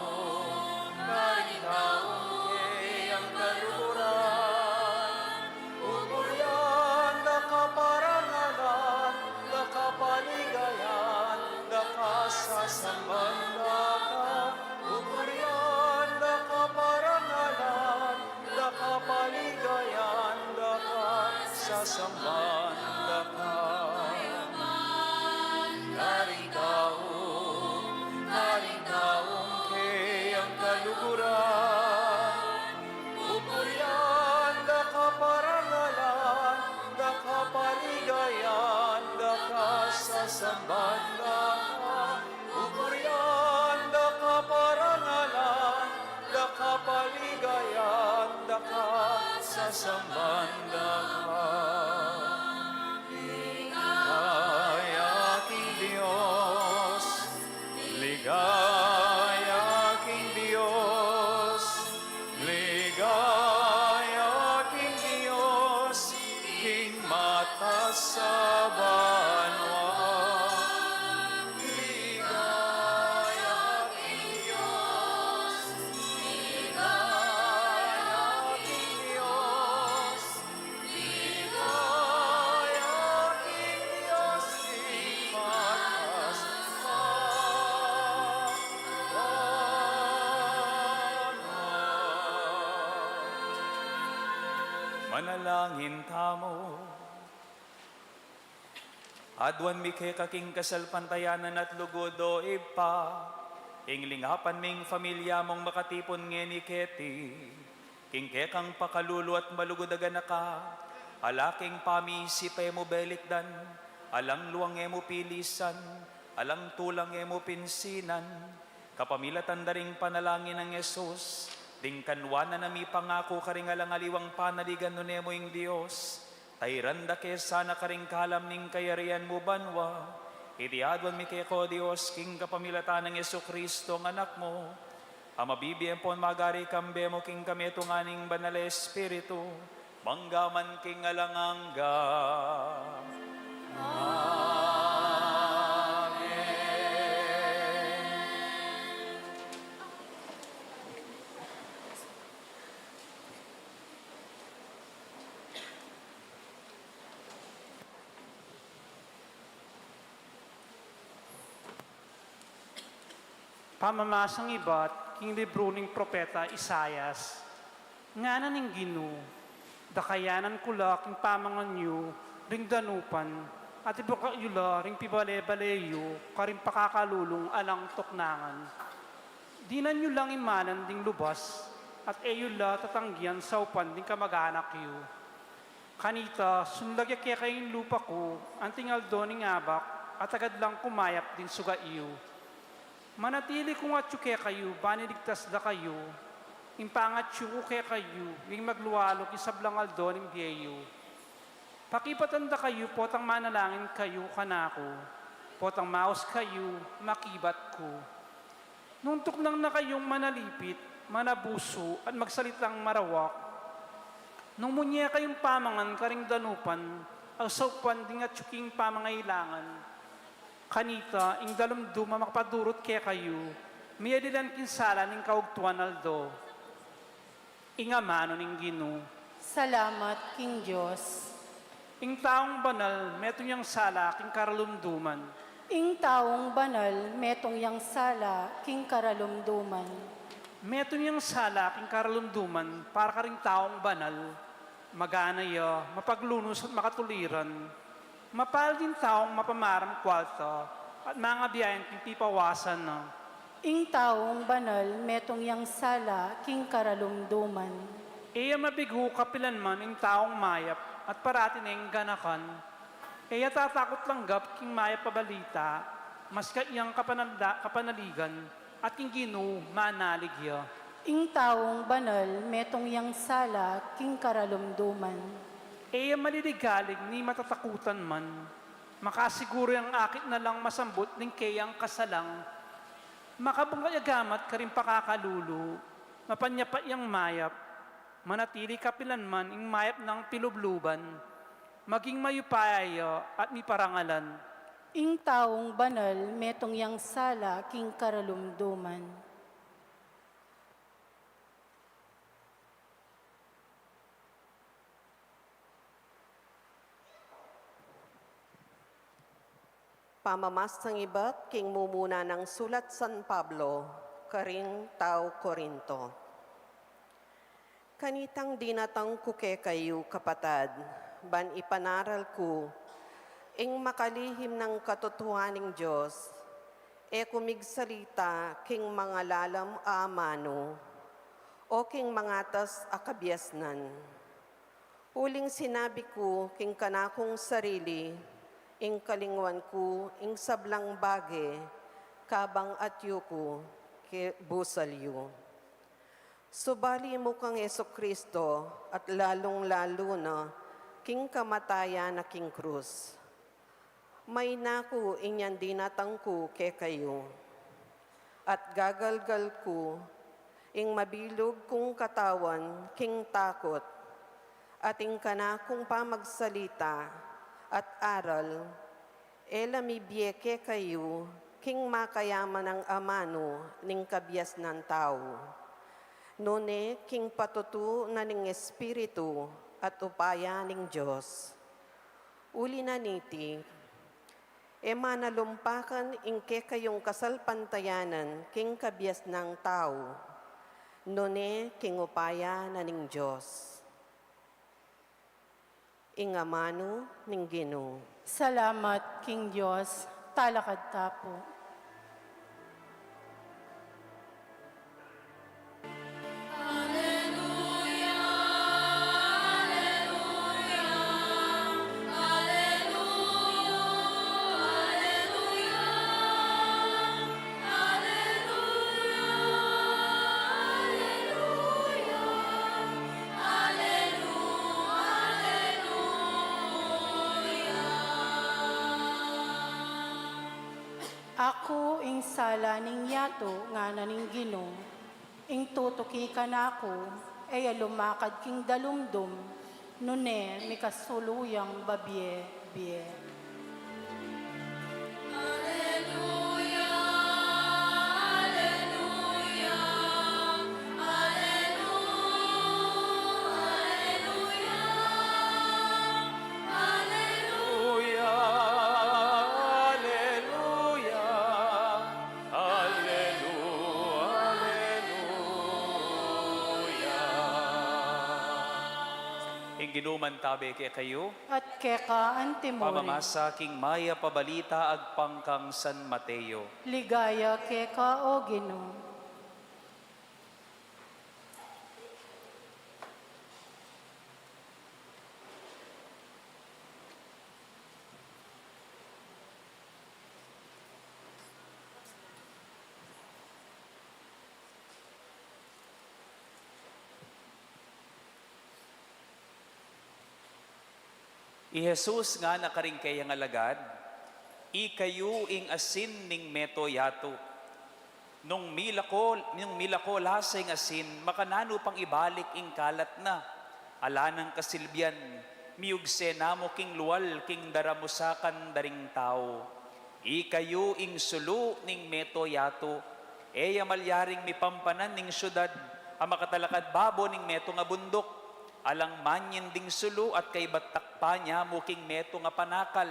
karing tau keyang kaluguran. Pupurian da ka, parangalan da ka, paligayan da ka, sasamban da ka. Pupurian da ka, parangalan da ka, paligayan da ka, sasamban da ka. Karing tau, karing tau keyang kaluguran. Pupurian da ka, parangalan da ka, paligayan da ka, sasamban da ka. Pupurian da ka, parangalan da ka, paligayan da ka, sasamban da ka. Ligaya king Dios, ligaya king Dios, ligaya king Dios, king matas a banua. Ligaya king Dios, ligaya king Dios, ligaya king Dios, king matas a banua. Manalangin tamu. Aduan mi keka king kasalpantayanan at lugud, o Ibpa, ing lingapan ming familia mung makatipun ngeni keti king kekang pakalulu at malugud a ganaka, ala king pamisip e mu belikdan, Alang luang e mu pilisan, alang tulang e mu pinsinan, kapamilatan da ring panalangin nang Jesus, ding kanwanan a mipangaku karing alang aliwang panaligan nune mu ing Dios, tairan da ke sana karing kalam ning kayarian mu banua. Iti aduan mi keka, O Dios, king kapamilatan nang Jesucristo, a Anak mu, a mabibie ampon magari kambe mu king kametungan ning Banal a Espiritu, mangga man king alang angga. Amen. Pamamasang ibat king libru ning propeta Isaias. Ngana ning Ginu, dakayanan ku la king pamangan yu ring danupan, at ibuka yu la ring pibale-bale yu karing pakakalulung alang tuknangan. Dinan yu lang imalan ding lubas, at e yu la tatanggian saupan ding kamag-anak yu. Kanita, sunlag ya kekayu ing lupa ku, anting aldo ning abak, at agad lang kumayap ding suga yu. Manatili kung atyu kekayu, ban iligtas da kayu. Ing pangatyu ku kekayu, ing maglualug ing sablang aldo ning bie yu. Pakipatan da kayu, potang manalangin kayu kanaku, potang maus kayu, makibat ku. Nung tuknang na kayung manalipit, manabusu, at magsalitang marawak, nung munye kayung pamangan karing danupan, at saupan ding atyu king pamangailangan, kanita, ing dalumdum a makapadurut kekayu, miyalilan king sala ning kaugtuan aldo. Ing amanu ning Ginu. Salamat king Dios. Ing taung banal, metung yang sala king karalumduman. Ing taung banal, metung yang sala king karalumduman. Metung yang sala king karalumduman, para karing taung banal, magana ya, mapaglunus at makatuliran. Mapalad ing taung mapamaram kualta, at mangabiayan king pipawasan na. Ing taung banal, metung yang sala king karalumduman. E ya mabigu kapilan man ing taung mayap, at parati neng ganakan. E ya tatakut langgap king mayap a balita, maski yang kapananda-, kapanaligan, at king Ginu manalig ya. Ing taung banal, metung yang sala king karalumduman. E ya maliligalig ni matatakutan man, makasiguru yang akit na lang masambut ning keyang kasalang. Makabunga ya gamat karing pakakalulu, mapanyapa yang mayap, manatili kapilan man ing mayap nang pilubluban, maging mayupaya ya at miparangalan. Ing taung banal, metung yang sala king karalumduman. Pamamasang ibat king mumuna nang sulat San Pablo karing tau Corinto. Kanitang dinatang ku kekayu, kapatad, ban ipanaral ku ing makalihim nang katutuan ning Dios, e ku migsalita king mangalalam a amanu, o king mangatas a kabiasnan. Uling sinabi ku king kanakung sarili, ing kalingwan ku ing sablang bage, kabang atyu ku ke busal yu. Subali mu kang Jesucristo, at lalung-lalu na king kamatayan na king krus. Mayna ku inyang dinatang ku kekayu, at gagalgal ku ing mabilug kung katawan king takut, at ing kanakung pamagsalita at aral, e la mibie kekayu king makayaman a amanu ning kabiasnan tau, nune king patutu na ning Espiritu at upaya ning Dios. Uli na niti, e manalumpakan ing kekayung kasalpantayanan king kabiasnang tau, nune king upaya na ning Dios. Ing amanu ning Ginu. Salamat king Dios. Talakad ta pu. Aku ing sala ning yatu, ngana ning Ginu, ing tutuki kanaku, e ya lumakad king dalumdum, nune mikasulu yang babie-bie. Aleluya, aleluya, aleluya, aleluya, aleluya, aleluya. Ing Ginu mantabe kekayu. At keka antimurin. Pamamasa king Mayap a Balita agpang kang San Mateo. Ligaya keka, O Ginu. I Jesus ngana karing keyang alagad, "Ikayu ing asin ning meto yatu. Nung milako, nung milako la sa ing asin, makananu pang ibalik ing kalat na? Ala nang kasilbian, miugse na mu king lual king daramusakan da ring tau. Ikayu ing sulu ning meto yatu. E ya malyaring mipampanan ning syudad a makatalakad babo ning metung a bunduk. Alang manyin ding sulu at kaybat takpan ya mu king metung a panakal.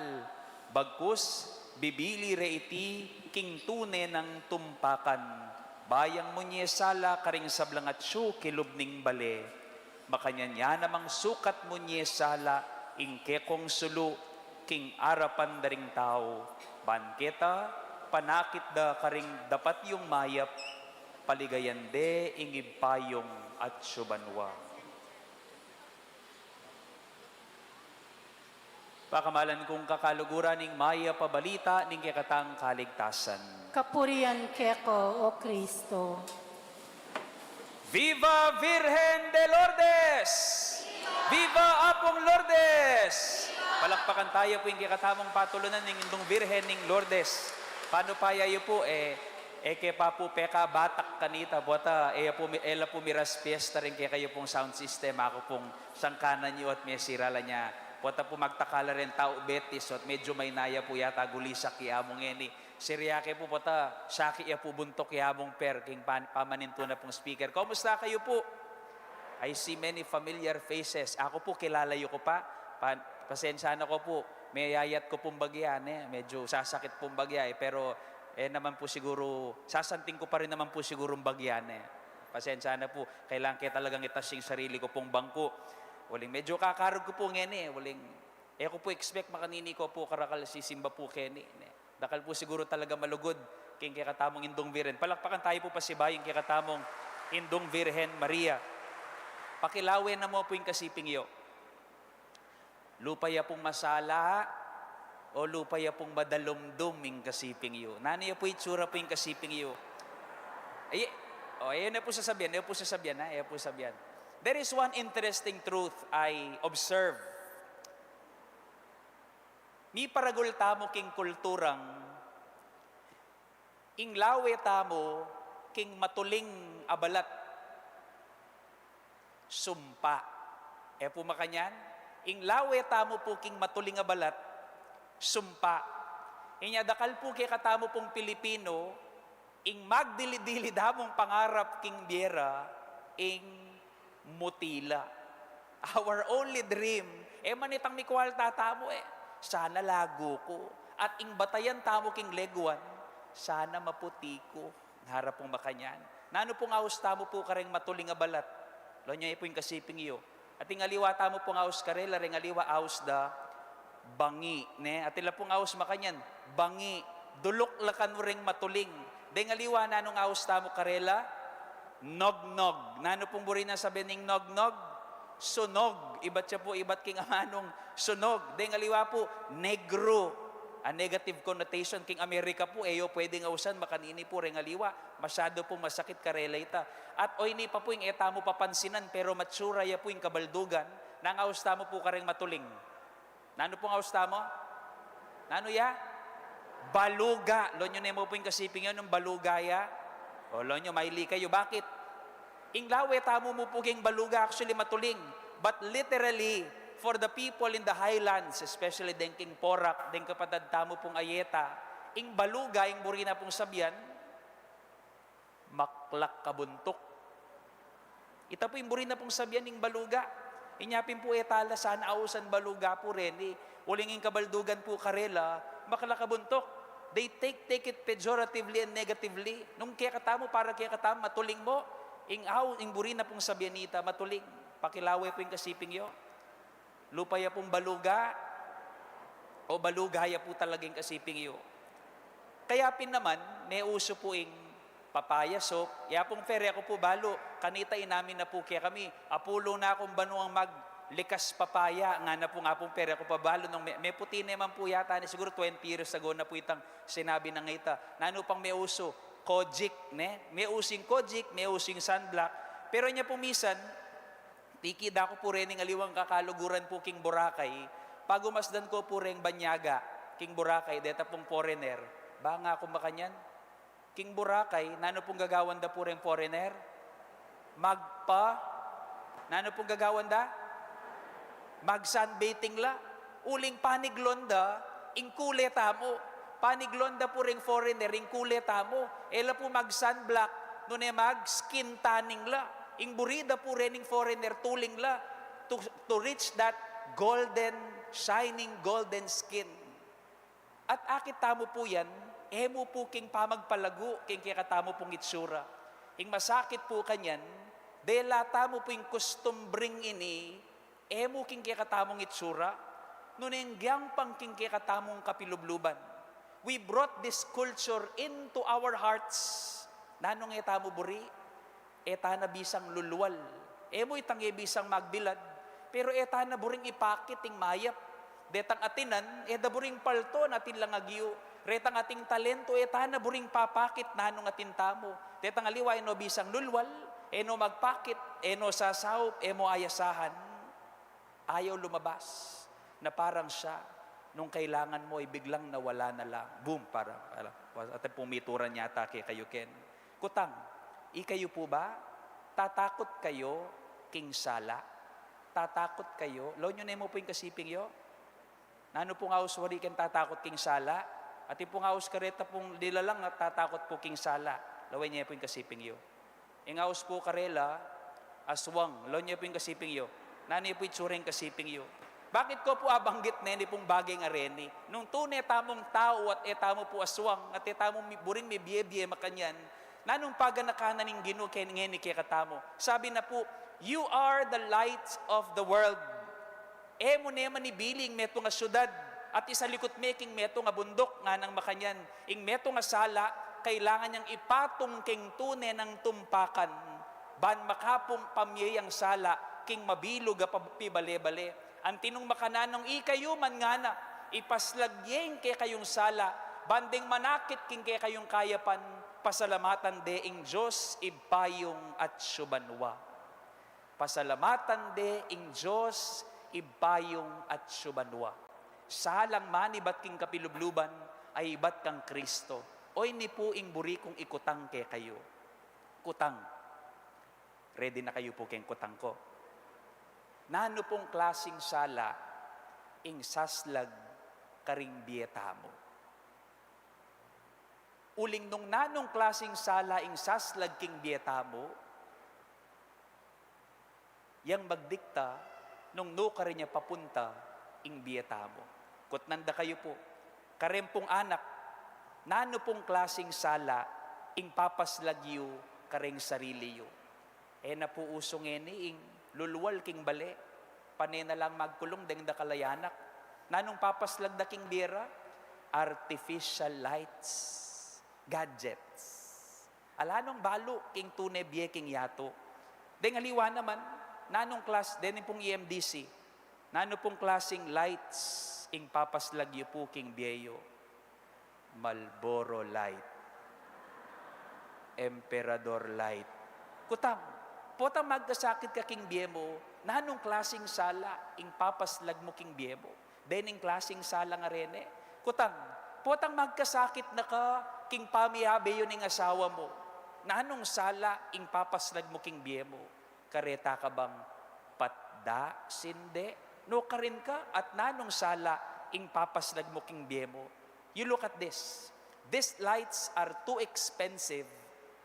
Bagkus, bibili re iti king tune nang tumpakan. Bayang mu nye sala karing sablang atsu kilub ning bale. Makanyan ya namang sukat mu nye sala ing kekong sulu king arapan da ring tau. Ban keta, panakit da karing dapat yung mayap, paligayan de ing Ibpa yung atsu banua." Pakamalan kung kakaluguran ing Mayap a Balita ning kekatang kaligtasan. Kapurian keka, O Kristo. Viva Virgen de Lourdes! Viva Apung Lourdes! Palakpakan taya pu ing kekatamung patulunan ning Indung Virgen ning Lourdes. Panu pa ya yu pu, e, e ke pa pu pekabatak kanita, pota, e ya pu mi-, e la pu miras fiesta ring kekayu pung sound system, aku pung sangkanan yu at mesira la nya. Pota pu magtakal la ring tau Betis, at medyu maynaya pu yata gulisak ya mu ngeni. Sirya ke pu, pota, saki ya pu buntuk ya mung per, king pan-, pamanintu na pung speaker. Kumusta kayu pu? I see many familiar faces. Aku pu, kilala yu ku pa. Pa-, pasensya na ku pu. Meyayat ku pung bagya, ne? Medyu sasakit pung bagya, e. Pero, e naman pu siguru, sasanting ku pa rin naman pu sigurung bagya, ne? Pasensya na pu. Kailangan ke talagang itas ing sarili ku pung bangku. Uling medyu kakarug ku pu ngeni, e. Uling, e ku pu expect makanini ku pu karakal sisimba pu keni, ne? Dakal pu siguru talaga malugud king kekatamung Indung Virgen. Palakpakan tayu pu pasibayu ing kekatamung Indung Virgen Maria. Pakilawen na mu pu ing kasiping yu. Lupa ya pung masala, o lupa ya pung madalumdum ing kasiping yu? Nanu ya pu itsura pu ing kasiping yu? Ay, o, e yu na pu sasabian, e yu pu sasabian, ha? E yu pu sasabian. There is one interesting truth I observe. Miparagul tamu king kulturang ing lawe tamu king matuling a balat, sumpa. E pu makanyan? Ing lawe tamu pu king matuling a balat, sumpa. Inya dakal pu kekatamu pung Pilipino, ing magdili-dili da mung pangarap king bie ra, ing mutila. Our only dream, e man itang mikwalta tamu, e, sana lagu ku. At ing batayan tamu king leguan, sana maputi ku. Harap pung makanyan. Nanu pung aus tamu pu kareng matuling a balat? Lo nyo, e pu ing kasiping yu. At ing aliwa tamu pung aus karela, reng aliwa aus da bangi, ne? At ila pung aus makanyan, bangi, duluklakan reng matuling. Deng aliwa, nanung aus tamu karela? Nognog. Nanu pung buri nang sabian ning nognog? Sunog. Ibat ya pu, ibat king amanung sunog. Deng aliwa pu, negro. A negative connotation king Amerika pu, e yu pwedeng ausan makanini pu reng aliwa. Masyadu pung masakit karela ita. At oyni pa pu ing e tamu papansinan, pero matsura ya pu ing kabaldugan, nang aus tamu pu kareng matuling. Nanu pung aus tamu? Nanu ya? Baluga. Lawen yu ne mu pu ing kasiping yu nung baluga ya? O, lawen yu, maili kayu. Bakit? Ing lawe tamu mu pu king baluga, actually matuling. But literally, for the people in the highlands, especially deng king Porac, deng kapatad tamu pung Ayeta, ing baluga, ing buri na pung sabian, maklak kabuntuk. Ita pu ing buri na pung sabian ning baluga. Inya pin pu e ta la sana ausan baluga pu reni. Uling ing kabaldugan pu karela, maklak kabuntuk. They take, take it pejoratively and negatively. Nung kekatamu, para kekatamu, matuling mu. Ing au, ing buri na pung sabian nita, matuling. Pakilawe pu ing kasiping yu. Lupa ya pung baluga, o baluga ya pu talaga ing kasiping yu? Kaya pin naman, meusu pu ing papaya soup. Ya pung pere ku pu balu, kanita inamin na pu kekami, apulu na kung banuang maglikas papaya, ngana pung apung pere ku pa balu, nung me-, meputi ne man pu yata ini, siguru twenty years ago na pu itang sinabi nang ita. Nanu pang meusu? Kojic, ne? Meusu ing kojic, meusu ing sunblock. Pero inya pu misan, tiki da ku pu rening aliwang kakaluguran pu king Boracay, pagumasdan ku pu reng banyaga king Boracay, deta pung foreigner. Ba nga ku makanyan? King Boracay, nanu pung gagawan da pu reng foreigner? Magpa, nanu pung gagawan da? Mag-sunbathing la. Uling paniglon da ing kule tamu. Paniglon da pu reng foreigner ing kule tamu. E la pu mag-sunblock, nune mag-skin tanning la. Ing buri da pu rening foreigner, tuling la to, to reach that golden, shining golden skin. At akit tamu pu yan, e mu pu king pamagpalagu king kekatamu pung itsura. Ing masakit pu kanyan, dela tamu pu ing kustumbreng ini, e mu king kekatamung itsura, nune ngyang pang king kekatamung kapilubluban. We brought this culture into our hearts. Nanung e tamu buri? E ta na bisang lulwal. E mu itang e bisang magbilad. Pero e ta na buring ipakit ing mayap. Detang atinan, e da buring palto na atin lang agyu. Retang ating talento, e ta na buring papakit nanung atin tamu. Detang aliwa, e no bisang lulwal, e no magpakit, e no sasaup, e mo ayasahan. Ayaw lumabas, na parang siya, nung kailangan mo ay biglang nawala na lang. Boom, parang, parang, at pumituran yata kekayu ken. Kutang, ikayu pu ba, tatakut kayu king sala? Tatakut kayu? Lawen yu ne mu pu ing kasiping yu. Nanu pung aus wari ken tatakut king sala? Atin pung aus kareta pung dilalang at tatakut pu king sala. Lawen ye pu ing kasiping yu. Ing aus pu karela, aswang. Lawen ye pu ing kasiping yu. Nanu ye pu itsura ing kasiping yu? Bakit ku pu abanggit neni pung bage a reni? Nung tune tamung tau at e tamu pu aswang, at e tamu mi-, buring mibie-bie makanyan, nanung paganakan na ning Ginu ke-, ngeni kekatamu? Sabi na pu, "You are the light of the world." E mu ne manibili ing metung a syudad, at isalikut me king metung a bunduk, nganang makanyan, ing metung a sala, kailangan yang ipatung king tune nang tumpakan, ban makapung pamye yang sala king mabilug a pab-, pibale-bale. Anti nung makananung ikayu man ngana, ipaslag ye ing kekayung sala, ban deng manakit king kekayung kayapan, pasalamatan de ing Dios, Ibpa yung atsu banua. Pasalamatan de ing Dios, Ibpa yung atsu banua. Salang manibat king kapilubluban, ay ibat kang Kristo. Oyni pu ing buri kung ikutang kekayu. Kutang. Ready na kayu pu keng kutang ku? Nanu pung klasing sala ing saslag karing bie tamu? Uling nung nanung klasing sala ing saslag king bie tamu, yang magdikta nung nu karin ya papunta ing bie tamu. Kutnan da kayu pu, kareng pung anak, nanu pung klasing sala ing papaslag yu kareng sarili yu? E na pu usu ngeni ing lulwal king bale, pane na lang magkulung deng dakal a anak. Nanung papaslag da king bie ra? Artificial lights, gadgets. Ala nong balu king tune bie king yatu. Deng aliwa naman, nanung klas-, deni pung E M D C, nanu pung klasing lights ing papaslag yu pu king bie yu? Marlboro Light, Emperador Light. Kutang, potang magkasakit ka king bie mu, nanung klasing sala ing papaslag mu king bie mu? Dening klasing sala nga rene. Kutang, Potang magkasakit na ka king pamiyabe yu ning asawa mu, nanung sala ing papaslag mu king bie mu? Kareta ka bang patda sinde? Nukarin ka, at nanung sala ing papaslag mu king bie mu? You look at this. These lights are too expensive,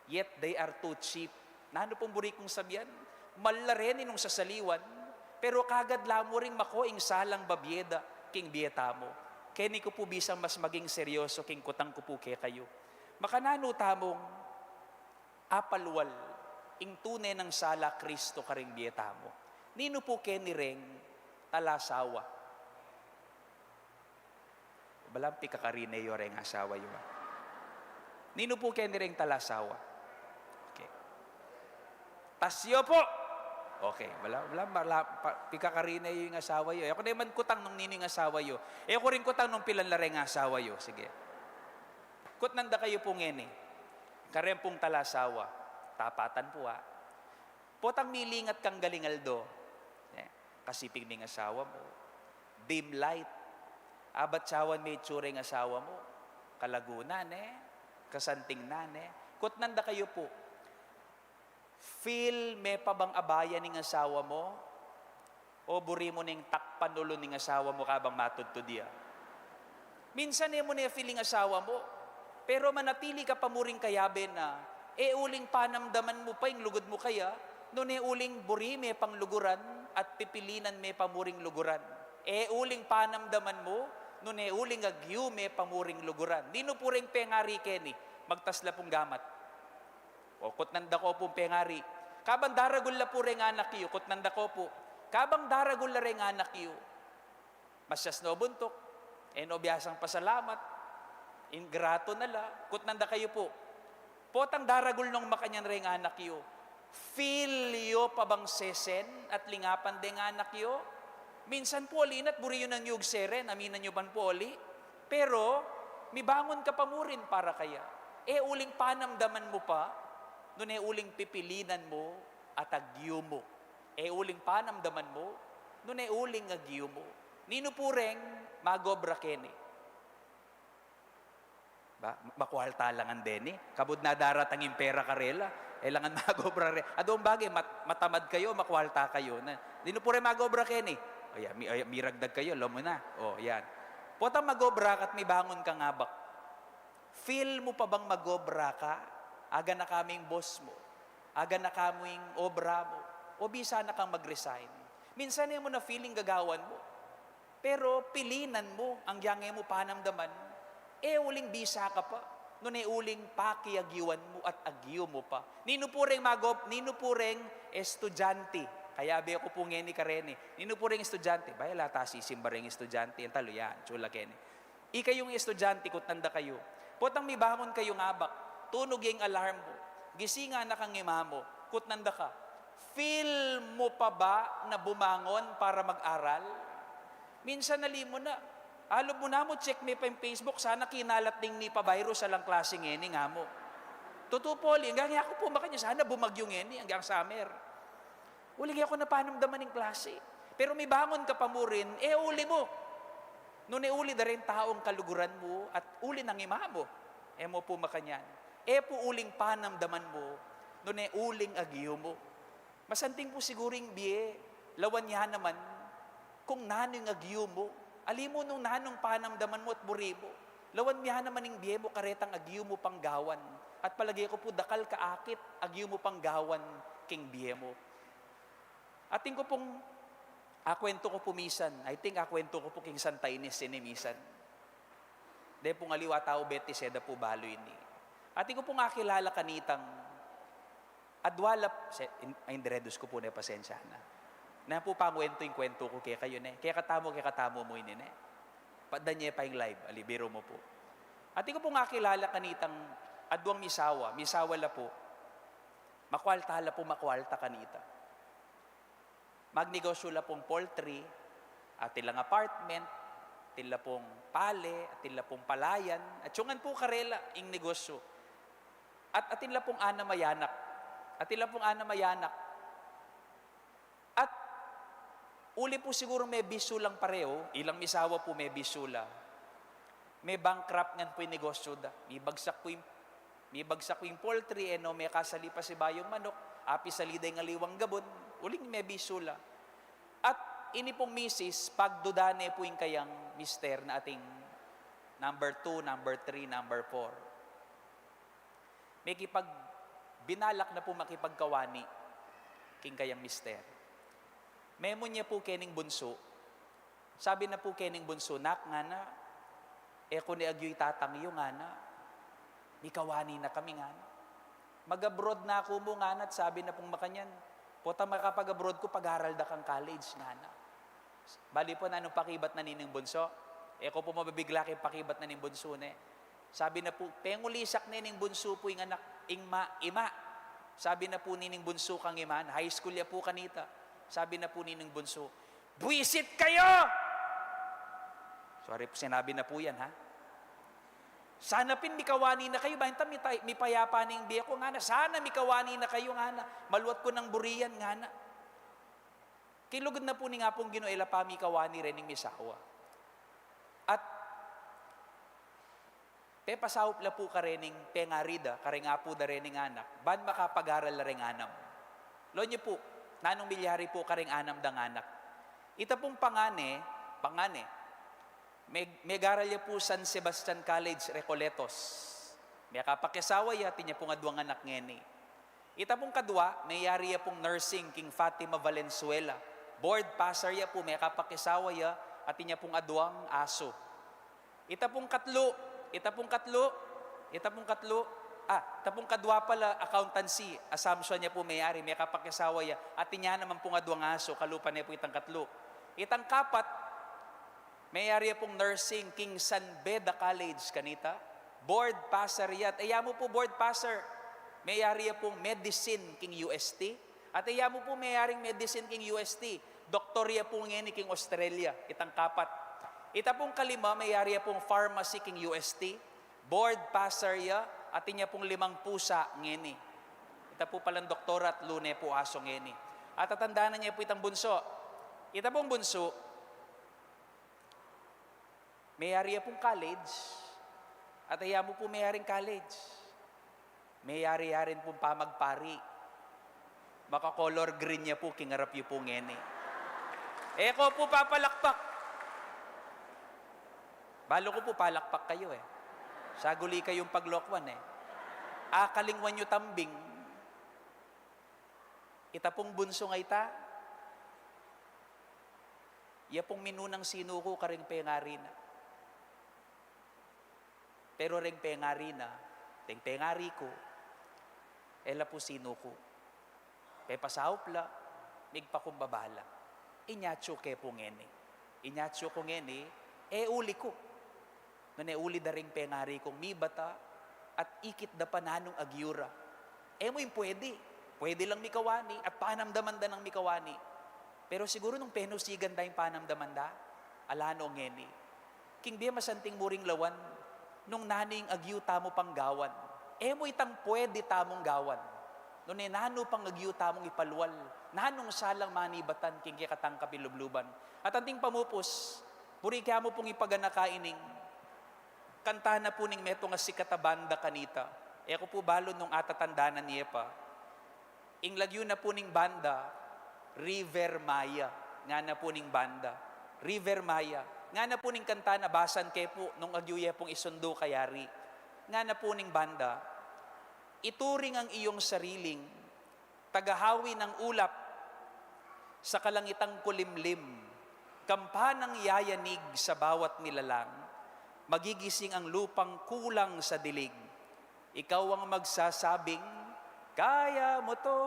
yet they are too cheap. Nanu pung buri kung sabian? Mal la reni nung sasaliwan, pero kagad la mu ring mako ing salang babie da king bie tamu. Keni ku pu bisang mas maging seryoso king kutang ku pu kekayu. Makananu tamung apalwal ing tune nang sala Kristo karing bie tamu? Ninu pu keni reng talasawa? Balang pikakarine yu reng asawa yu, ah. Ninu pu keni reng talasawa? Okay. Tasyo pu! Okay, bala, bala, bala, pa, pikakarine yu ing asawa yu. E ku naman kutang nung ninu ing asawa yu. E ku rin kutang nung pilan la reng asawa yu. Sige. Kutnan da kayu pu ngeni. Kareng pung talasawa. Tapatan pu, ah. Potang milingat kang galing aldo, e, kasiping ning asawa mu, dim light, abat sawan me itsura ing asawa mu, kalagu na ne, kasanting na ne. Kutnan da kayu pu, feel me pa bang abayan ing asawa mu, o buri mu neng takpan ulu ning asawa mu kabang matudtud ya? Minsan e mu ne feel ing asawa mu, pero manatili ka pa mu ring kayabe na, e uling panamdaman mu pa ing lugud mu kaya, nune uling buri me pang luguran at pipilinan me pa mu ring luguran. E uling panamdaman mu, nune uling agyu me pa mu ring luguran. Ninu pu reng pengari keni? Magtas la pung gamat. O, kutnan da ko pu pengari. Kabang daragul la pu reng anak yu, kutnan da ko pu. Kabang daragul la reng anak yu, masyas no buntuk, e no biasang pasalamat, ingrato na la, kutnan da kayu pu. Potang daragul nong makanyan reng anak yu, feel yu pa bang sesen at lingapan deng anak yu? Minsan pu uli na't buri yu nang yugse ren, aminan yu ban pu uli. Pero mibangun ka pa mu rin para kaya. E uling panamdaman mu pa, nune uling pipilinan mu at agyu mu. E uling panamdaman mu, nune uling agyu mu. Ninu pu reng mag-obra keni? Ba, makualta la ngan deni. Kabud na daratang ing pera karela, e la ngan mag-obra re. Adwang bage, mat-, matamad kayu, makualta kayu. Na, ninu pu reng mag-obra keni? O yan, mi-, o yan, miragdag kayu, alam mu na. O, yan. Potang mag-obra ka't mibangun kang abak, feel mu pa bang mag-obra ka? Aganaka me ing boss mu, aganaka me ing obra mu, o bisa na kang mag-resign? Minsan e mu na feel ing gagawan mu, pero pilinan mu, agyang e mu panamdaman, e uling bisa ka pa, nune uling pakiagyuan mu at agyu mu pa. Ninu pu reng mag-ob-, ninu pu reng estudyante? Kayabe ku pu ngeni kareni. Ninu pu reng estudyante? Ba, e la ta sisimba reng estudyante, yan talu yan, tsula keni. Ikayung estudyante, kutnan da kayu. Potang mibangun kayung abak, tunug ya ing alarm mu, gisingan na kang ima mu, kutnan da ka, feel mu pa ba na bumangon para mag-aral? Minsan ali mu na, alub mu na mu, check me pa ing Facebook, sana kinalat ding nipa-virus alang klase ngeni, nga mu. Tutu pu uli, agyang e ku pu makanyan, sana bumagyu ngeni, agyang summer. Uling e ku na panamdaman ing klase. Pero mibangun ka pa mu rin, e uli mu, nune uli da reng taung kaluguran mu at uli nang ima mu. E mu pu makanyan. E pu uling panamdaman mu, nune uling agyu mu. Masanting pu siguru ing bie, lawan ya naman kung nanu ing agyu mu. Ali mu nung nanung panamdaman mu at buri mu, lawan ya naman ing bie mu karetang agyu mu pang gawan. At palage ku pu dakal ka akit agyu mu pang gawan king bie mu. Atin ku pung akwentu ku pu misan, I think akwentu ku pu king Santa Ines ini misan. De pung aliwa tau Betesda pu balu ini. Atin ku pung akilala kanitang adwa la, se-, in-, indredus ku pu ne, pasensya na. Na pu pangwentu ing kwentu ku kekayu ne. Kekatamu, kekatamu mu ini ne. Patdan ye pa ing live, ali biru mu pu. Atin ku pung akilala kanitang adwang misawa, misawa la pu. Makualta la pu, makualta kanita. Magnegosyu la pung poultry, atin lang apartment, atin la pung pale, atin la pung palayan, at yungan pu karela ing negosyu. At atin la pung anam a anak. Atin la pung anam a anak. At uli pu siguru me bisyu lang pareho, ilang misawa pu me bisyu la. Me-bankrupt ngan pu ing negosyu da. Mibagsak pu ing, mibagsak pu ing poultry, e no mekasali pasibayu ing manuk, apisali da ing aliwang gabun, uling mebisyu la. At ini pung misis, pagduda ne pu ing kayang mister na ating number two, number three, number four. Mekipag-, binalak na pu makipagkawani king kayang mister. Memun ya pu kening bunsu. Sabi na pu kening bunsu, "Nak," ngana, "e ku ne agyu itatang yu," ngana. "Mikawani na kami," ngana. "Mag-abroad na ku mu," ngana, at sabi na pung makanyan, "Potang makapag-abroad ku, pag-aral da kang college," ngana. Bali pu, nanung pakibat na nining bunsu? E ku pu mabibigla king pakibat na ning bunsu ne. Sabi na pu, pengulisak ne ning bunsu pu ing anak, ing ma-, ima. Sabi na pu nining bunsu kang ima, high school ya pu kanita. Sabi na pu nining bunsu, "Buwisit kayu!" Sorry pu, sinabi na pu yan, ha? "Sana pin mikawani na kayu, banta mitay-, mipayapa na ing bie ku," ngana. "Sana mikawani na kayu," ngana. "Maluat ku nang burian," ngana. Kilugud na pu ning Apung Ginu, e la pa mikawani rening misawa. At pepasaup la pu karening pengari da, kareng apu da rening anak, ban makapag-aral la reng anam. Lawen yu pu, nanung milyari pu kareng anam dang anak? Ita pung pangane, pangane, me-, megaral ya pu San Sebastian College, Recoletos. Mekapakiasawa ya, atin ya pung adwang anak ngeni. Ita pung kadwa, meyari ya pung nursing king Fatima Valenzuela. Board passer ya pu, mekapakiasawa ya, atin ya pung adwang asu. Ita pung katlu, ita pung katlu, ita pung katlu, ah, ita pung kadwa pala, accountancy, Assumption ya pu meyari, mekapakiasawa ya, atin ya naman pung adwang asu, kalupa ne pu itang katlu. Itang kapat, meyari ya pung nursing king San Beda College kanita. Board passer ya. At e ya mu pu board passer, meyari ya pung medicine king U S T. At e ya mu pu meyaring medicine king U S T, doktor ya pu ngeni king Australia, itang kapat. Ita pung kalima, meyari ya pung pharmacy king U S T. Board passer ya, atin ya pung limang pusa ngeni. Ita pu palang doktora at lu ne pu asu ngeni. At tatandanan ye pu itang bunsu. Ita pung bunsu, meyari ya pung college, at e ya mu pu meyaring college. Meyari ya rin pung pamagpari. Maka-color green ya pu king arap yu pu ngeni. E ko pu papalakpak. Balu ku pu palakpak kayu e. Saguli kayung paglokwan e. Akalingwan yu tambing. Ita pung bunsu a ita, ya pung minunang sinuku kareng pengari na. Pero reng pengari na, reng pengari ku, e la pu sinuku. Pepasaup la, migpakumbaba la. Inyatsu ke pu ngeni. Inyatsu ku ngeni, e uli ku. Nune uli da ring pengari kung mibata at ikit da pa nanung agyu ra. E mu ing pwede. Pwede lang mikawani at panamdaman da nang mikawani. Pero siguru nung penusigan da ing panamdaman da, ala no ngeni. King bie masanting mu ring lawan, nung nanu ing agyu tamu pang gawan. E mu itang pwede tamung gawan. Nune nanu pang agyu tamung ipalwal, nanung salang manibatan king kekatang kabilubluban. At anting pamupus, buri ke mu pung ipaganaka ining kanta na pu ning metung a sikat a banda kanita. E ku pu balu nung atatandanan ye pa. Ing lagyu na pu ning banda, River Maya. Ngana pu ning banda, River Maya. Ngana pu ning kanta na basan ke pu nung agyu ye pung isundu kayari. Ngana pu ning banda, ituring ang iyong sariling tagahawi ng ulap sa kalangitang kulimlim, kampanang yayanig sa bawat nilalang, magigising ang lupang kulang sa dilig. Ikaw ang magsasabing, "Kaya mo 'to."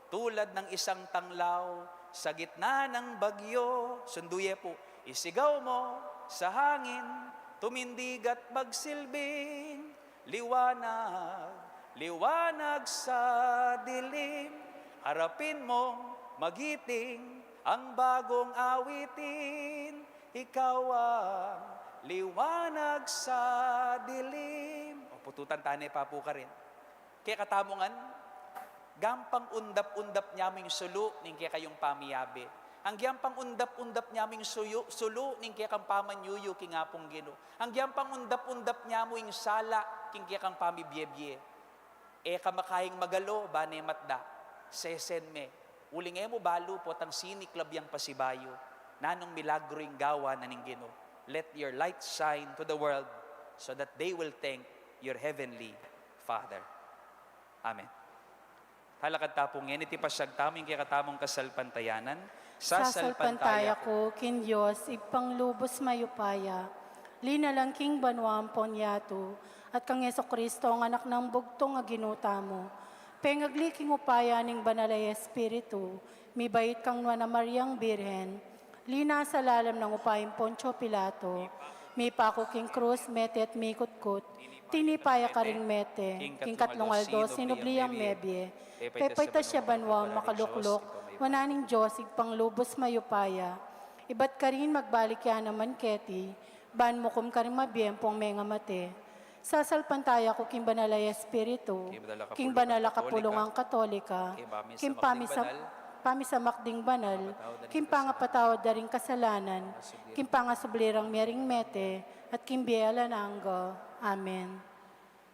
Tulad ng isang tanglaw sa gitna ng bagyo, sunduye po, isigaw mo sa hangin, tumindig at magsilbing liwanag, liwanag sa dilim. Harapin mong magiting ang bagong awitin, ikaw ang liwanag sa dilim. O, pututan tane pa po karin. Kekatamu ngan, gampang undap-undap ne mu ing sulu ning kekayung pamiyabe. Anggiyang pangundap-undap nya mu ing suyu, sulu ning kekang pamanyuyu king Apung Ginu. Anggiyang pangundap-undap nya mu ing sala king kekang pamibie-bie. E ka makaing magalo, bane matda. Sesen me. Uling e mu balu potang siniklab yang pasibayu. Nanung milagru ing gawa na ning Ginu. Let your light shine to the world so that they will thank your heavenly Father. Amen. Talakad ta pu ngeni, iti pasyag tamu ing kekatamung kasalpantayanan. Sasalpantaya ku king Dios, Ibpang lubus mayupaya, linalang king banua ampon yatu, at kang Jesucristo, ang Anak nang bugtung a Ginu tamu, pengagli king upaya ning Banal a Espiritu, mibait kang Nuan a Mariang Birhen, linasa lalam nang upayang Poncio Pilato, mipaku king krus, mete at mikutkut, tinipa ya karing mete, king katlung aldo sinubli yang mebie, pepaitas ya banua makalukluk, wanan ning Dios Ibpang lubus mayupaya, ibat karin magbalik ya naman keti, ban mukum karing mabie ampong mengamate. Sasalpantaya ku king Banal a Espiritu, king Banal a Kapulungan Katolika, king pamisa-, pamisamak ding banal, king pangapatawad da ring kasalanan, king pangasubli rang mie ring mete, at king bie alang angga. Amen.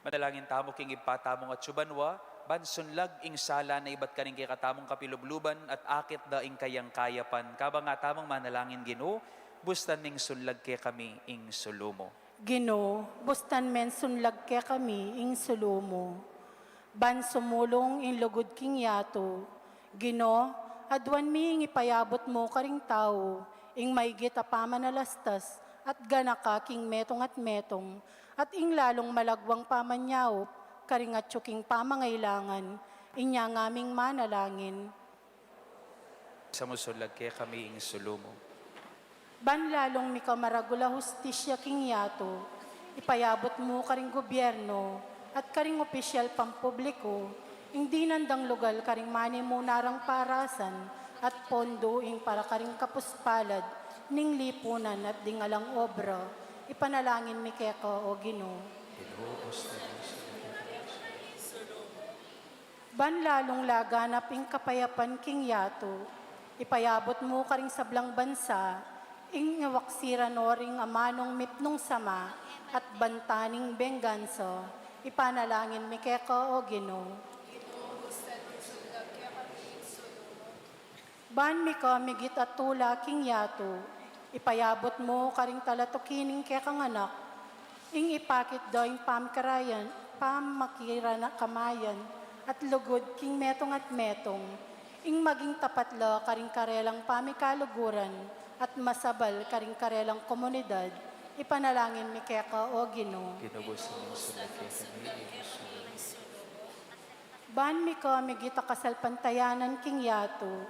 Manalangin tamu king Ibpa tamung atsu banua, ban sunlag ing sala na ibat karing kekatamung kapilubluban at akit da ing kayang kayapan. Kabang atamung manalangin, Ginu, bustan meng sunlag kekami ing sulu mu. Ginu, bustan meng sunlag kekami ing sulu mu. Ban sumulung ing lugud king yatu, Ginu, aduan mi ing ipayabut mu karing tau, ing maigit a pamanalastas at ganaka king metung at metung, at ing lalung malagwang pamanyaup karing atsu king pamangailangan, inya ngaming manalangin. Sa mu sunlag kekami ing sulu mu. Ban lalung mika maragul a hustisya king yatu, ipayabut mu karing gubyernu at karing opisyal pampubliku ing dinan dang lugal karing manimuna rang parasan at pondu ing para karing kapuspalad ning lipunan at ding alang obra, ipanalangin mi keka, O Ginu. Ginu, bustan meng sunlag kekami ing sulu mu. Ban lalung laganap ing kapayapan king yatu, ipayabut mu karing sablang bansa ing waksi ra no ring amanung mipnung sama at banta ning benggansa, ipanalangin mi keka, O Ginu. Ginu, bustan meng sunlag kekami ing sulu mu. Ban mika migit a tula king yatu, ipayabut mu karing talatuki ning kekang anak ing ipakit da ing pamikarayan, pamakirana kamayan at lugud king metung at metung, ing maging tapat la karing karelang pamikaluguran at masabal karing karelang komunidad, ipanalangin mi keka, O Ginu. Ginu, bustan meng sunlag kekami ing sulu mu. Ban mika migit a kasalpantayanan king yatu,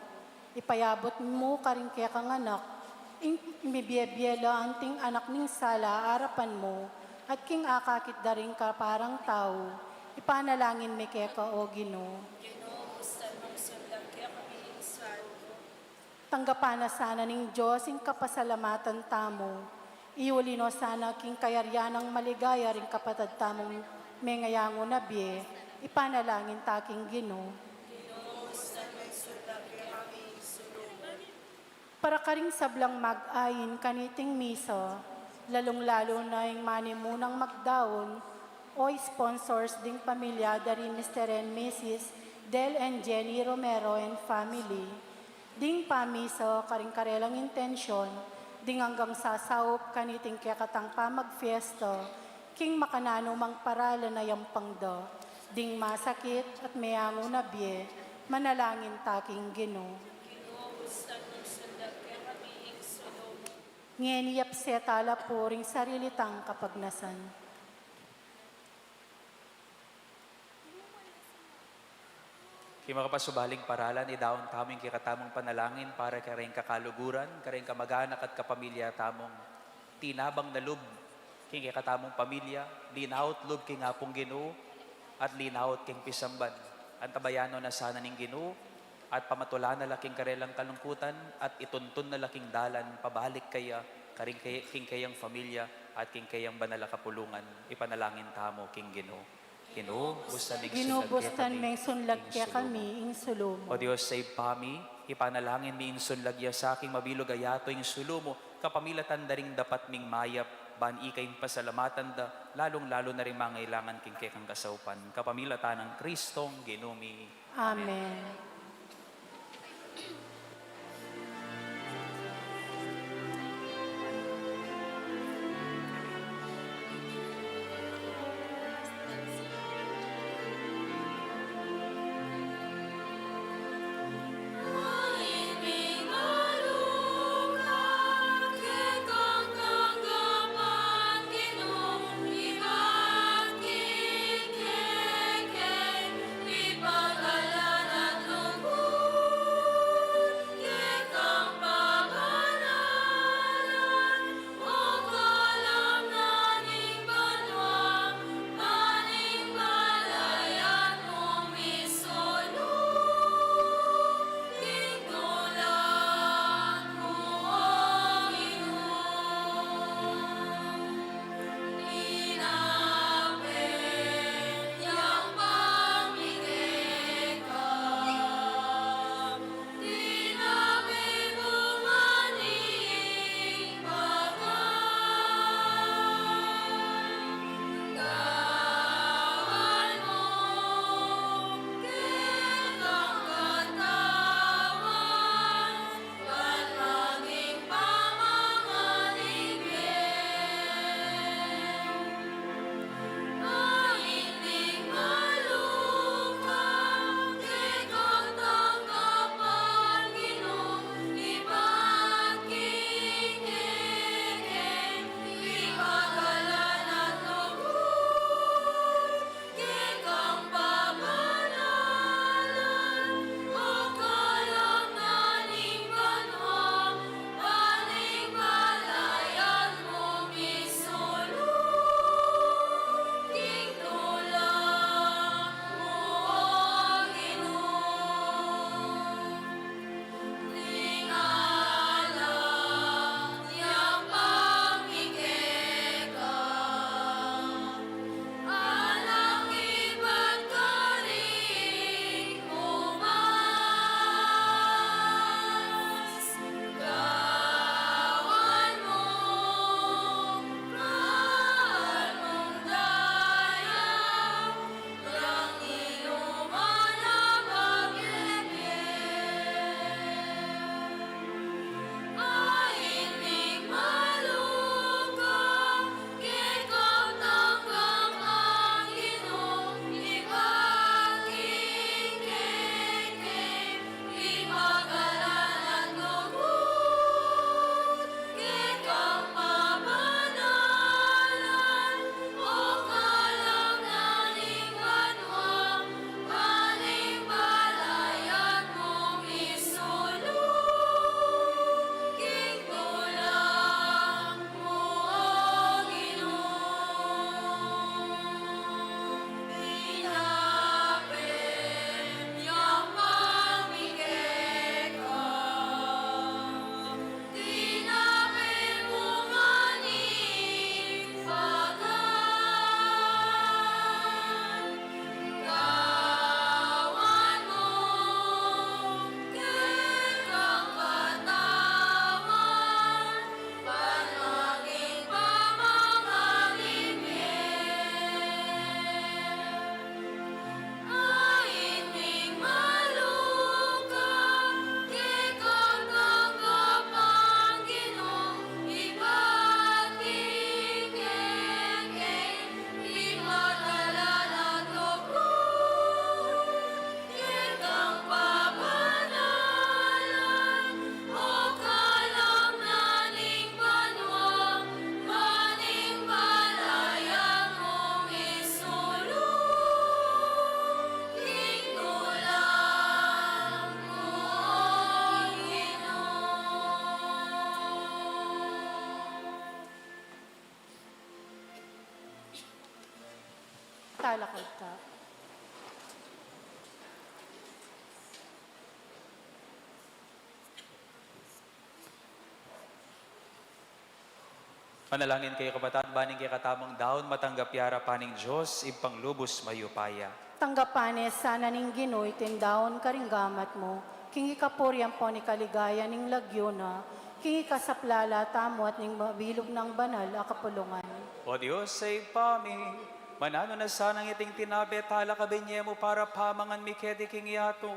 ipayabut mu karing kekang anak ing mibie-bie la anting anak ning sala arapan mu, at king akakit da ring kaparang tau, ipanalangin mi keka, O Ginu. Ginu, bustan meng sunlag kekami ing sulu mu. Tanggapan na sana ning Dios ing kapasalamatan tamu. Iuli no sana king kayarian nang maligaya ring kapatad tamung mengayangu na bie, ipanalangin ta king Ginu. Ginu, bustan meng sunlag kekami ing sulu mu. Para karing sablang mag-ain kaniting misa, lalung-lalu na ing manimunang magdaun o sponsors ding pamilya da ri Mister and Missus Del and Jenny Romero and family. Ding pamisa karing karelang intensyon, ding anggang sasaup kaniting kekatang pamagfiesta, king makananu mang paralan a yampang da, ding masakit at meangu na bie, manalangin ta king Ginu. Ginu, bustan meng sunlag kekami ing sulu mu. Ngeni yapse tala pu ring sarili tang kapagnasan. King makapasubaling paralan, idaun tamu ing kekatamung panalangin para kareng kakaluguran, kareng kamag-anak at kapamilya tamung tinabang na lub king kekatamung pamilya, linaut lub king Apung Ginu, at linaut king pisamban. Antabayanan na sana ning Ginu, at pamatulan na la king karelang kalungkutan, at ituntun na la king dalan pabalik keya, karing ke-, king keyang pamilya, at king keyang banal a kapulungan. Ipanalangin tamu king Ginu. Ginu, bustan meng Ginu, sunlag bustan kekami meng sunlag ing sulu kekami mu. Ing sulu mu. O Dios a Ibpa mi, ipanalangin mi ing sunlag ya sa king mabilug a yatu ing sulu mu, kapamilatan da ring dapat ming mayap, ban ika ing pasalamatan da, lalung-lalu na ring mangailangan king kekang kasaupan. Kapamilatan nang Kristong Ginu mi. Amen. Talakad ta. Manalangin kayu, kapatad, ban ing kekatamung daun matanggap ya arapan ning Dios, Ibpang lubus mayupaya. Tanggapan na sana ning Ginu iting daun karing gamat mu, King ikapuri ampon ikaligaya ning lagyu na, king ikasaplala tamu at ning mabilug nang banal a kapulungan. O Dios a Ibpa mi, mananu na sanang iting tinape at alak a binye mu para pamangan mi keti king yatu,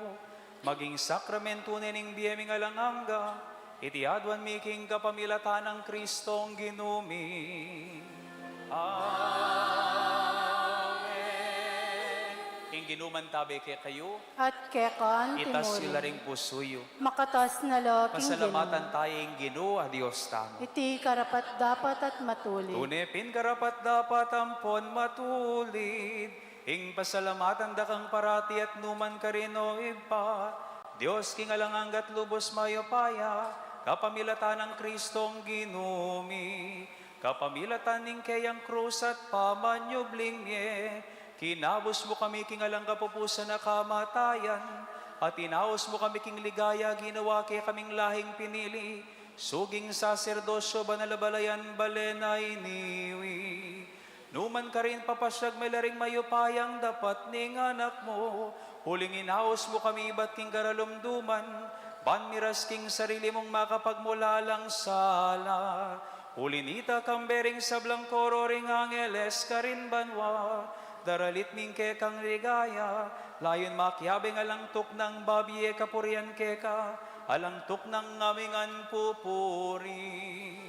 maging sakramentu ne ning bie ming alang angga, iti aduan mi king kapamilatan nang Kristong Ginu mi. Amen. Ing Ginu mantabe kekayu. At keka antimurin. Itas yu la ring pusu yu. Makatas na la king Ginu. Pasalamatan taya ing Ginu a Dios tamu. Iti karapat-dapat at matulid. Tune pin karapat-dapat ampon matulid ing pasalamatan da kang parati at nu man karin, O Ibpa, Dios king alang angga't lubos mayupaya, kapamilatan nang Kristong Ginu mi. Kapamilatan ning keyang krus at pamanyubling mie, kinabus mu kami king alang kapupusan a kamatayan, at inaus mu kami king ligaya ginawa kekaming lahing pinili, suging saserdosyo, banal a balayan, bale na iniwi. Nu man karin papasyag me la ring mayupayang dapat ning anak mu, uling inaus mu kami ibat king karalumduman, ban miras king sarili mung makapagmulalang sala. Uli nita, kambe ring sablang koro ring angeles karin banua, daralit mi ing kekang ligaya, layun makiabe ing alang tuknang babie kapurian keka, alang tuknang ngamingan pupuri.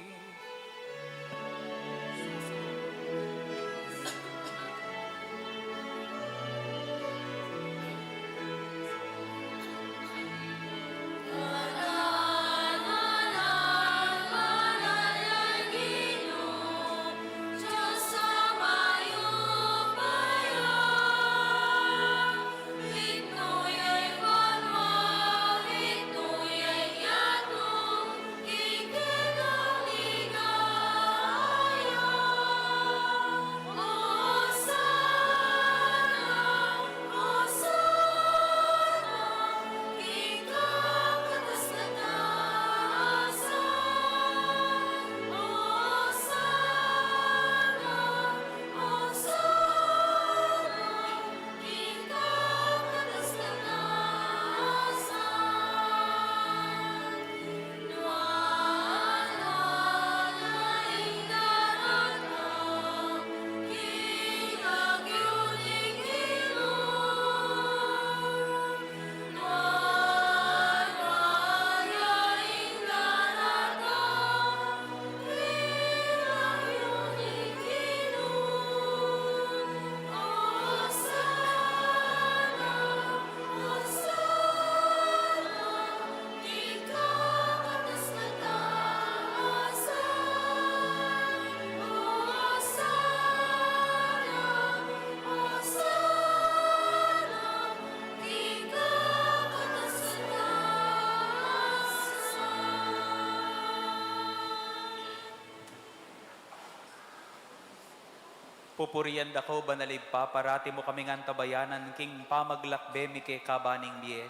Pupurian da ka, O Banal Ibpa, parati mu kaming antabayanan king pamaglakbe mi keka ban ning bie.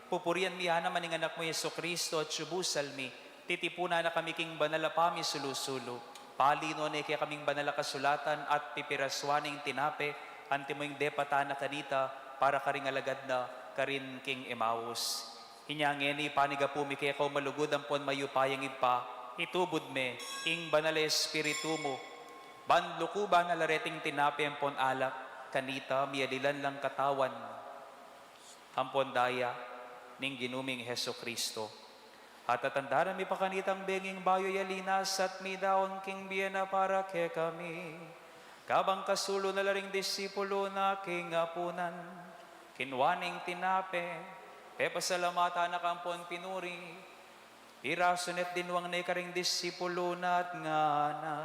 Pupurian mi ya naman ing Anak mu Jesucristo at iyubusal mi, titipunan na kami king banal a pamisulu-sulu. Pali no ne kekaming banal a kasulatan at pipirasuan ing tinape, antimo ing depatan na kanita para karing alagad na karin king Emmaus. Inya ngeni panigapu mi keka, O malugud ampon mayupayang Ibpa, itubud me ing Banal a Espiritu mu, ban lukuban na la reting tinape ampon alak, kanita mialilan lang katawan ampon daya ning Ginu ming Jesucristo. At tatandanan mi pa kanitang benging bayu ya linasat mi daun king bie na para kekami. Kabang kasulu na la ring disipulu na king apunan, kinua ne ing tinape, pepasalamatan na ka ampon pinuri, pirasu ne't dinwang ne karing disipulu na at ngana: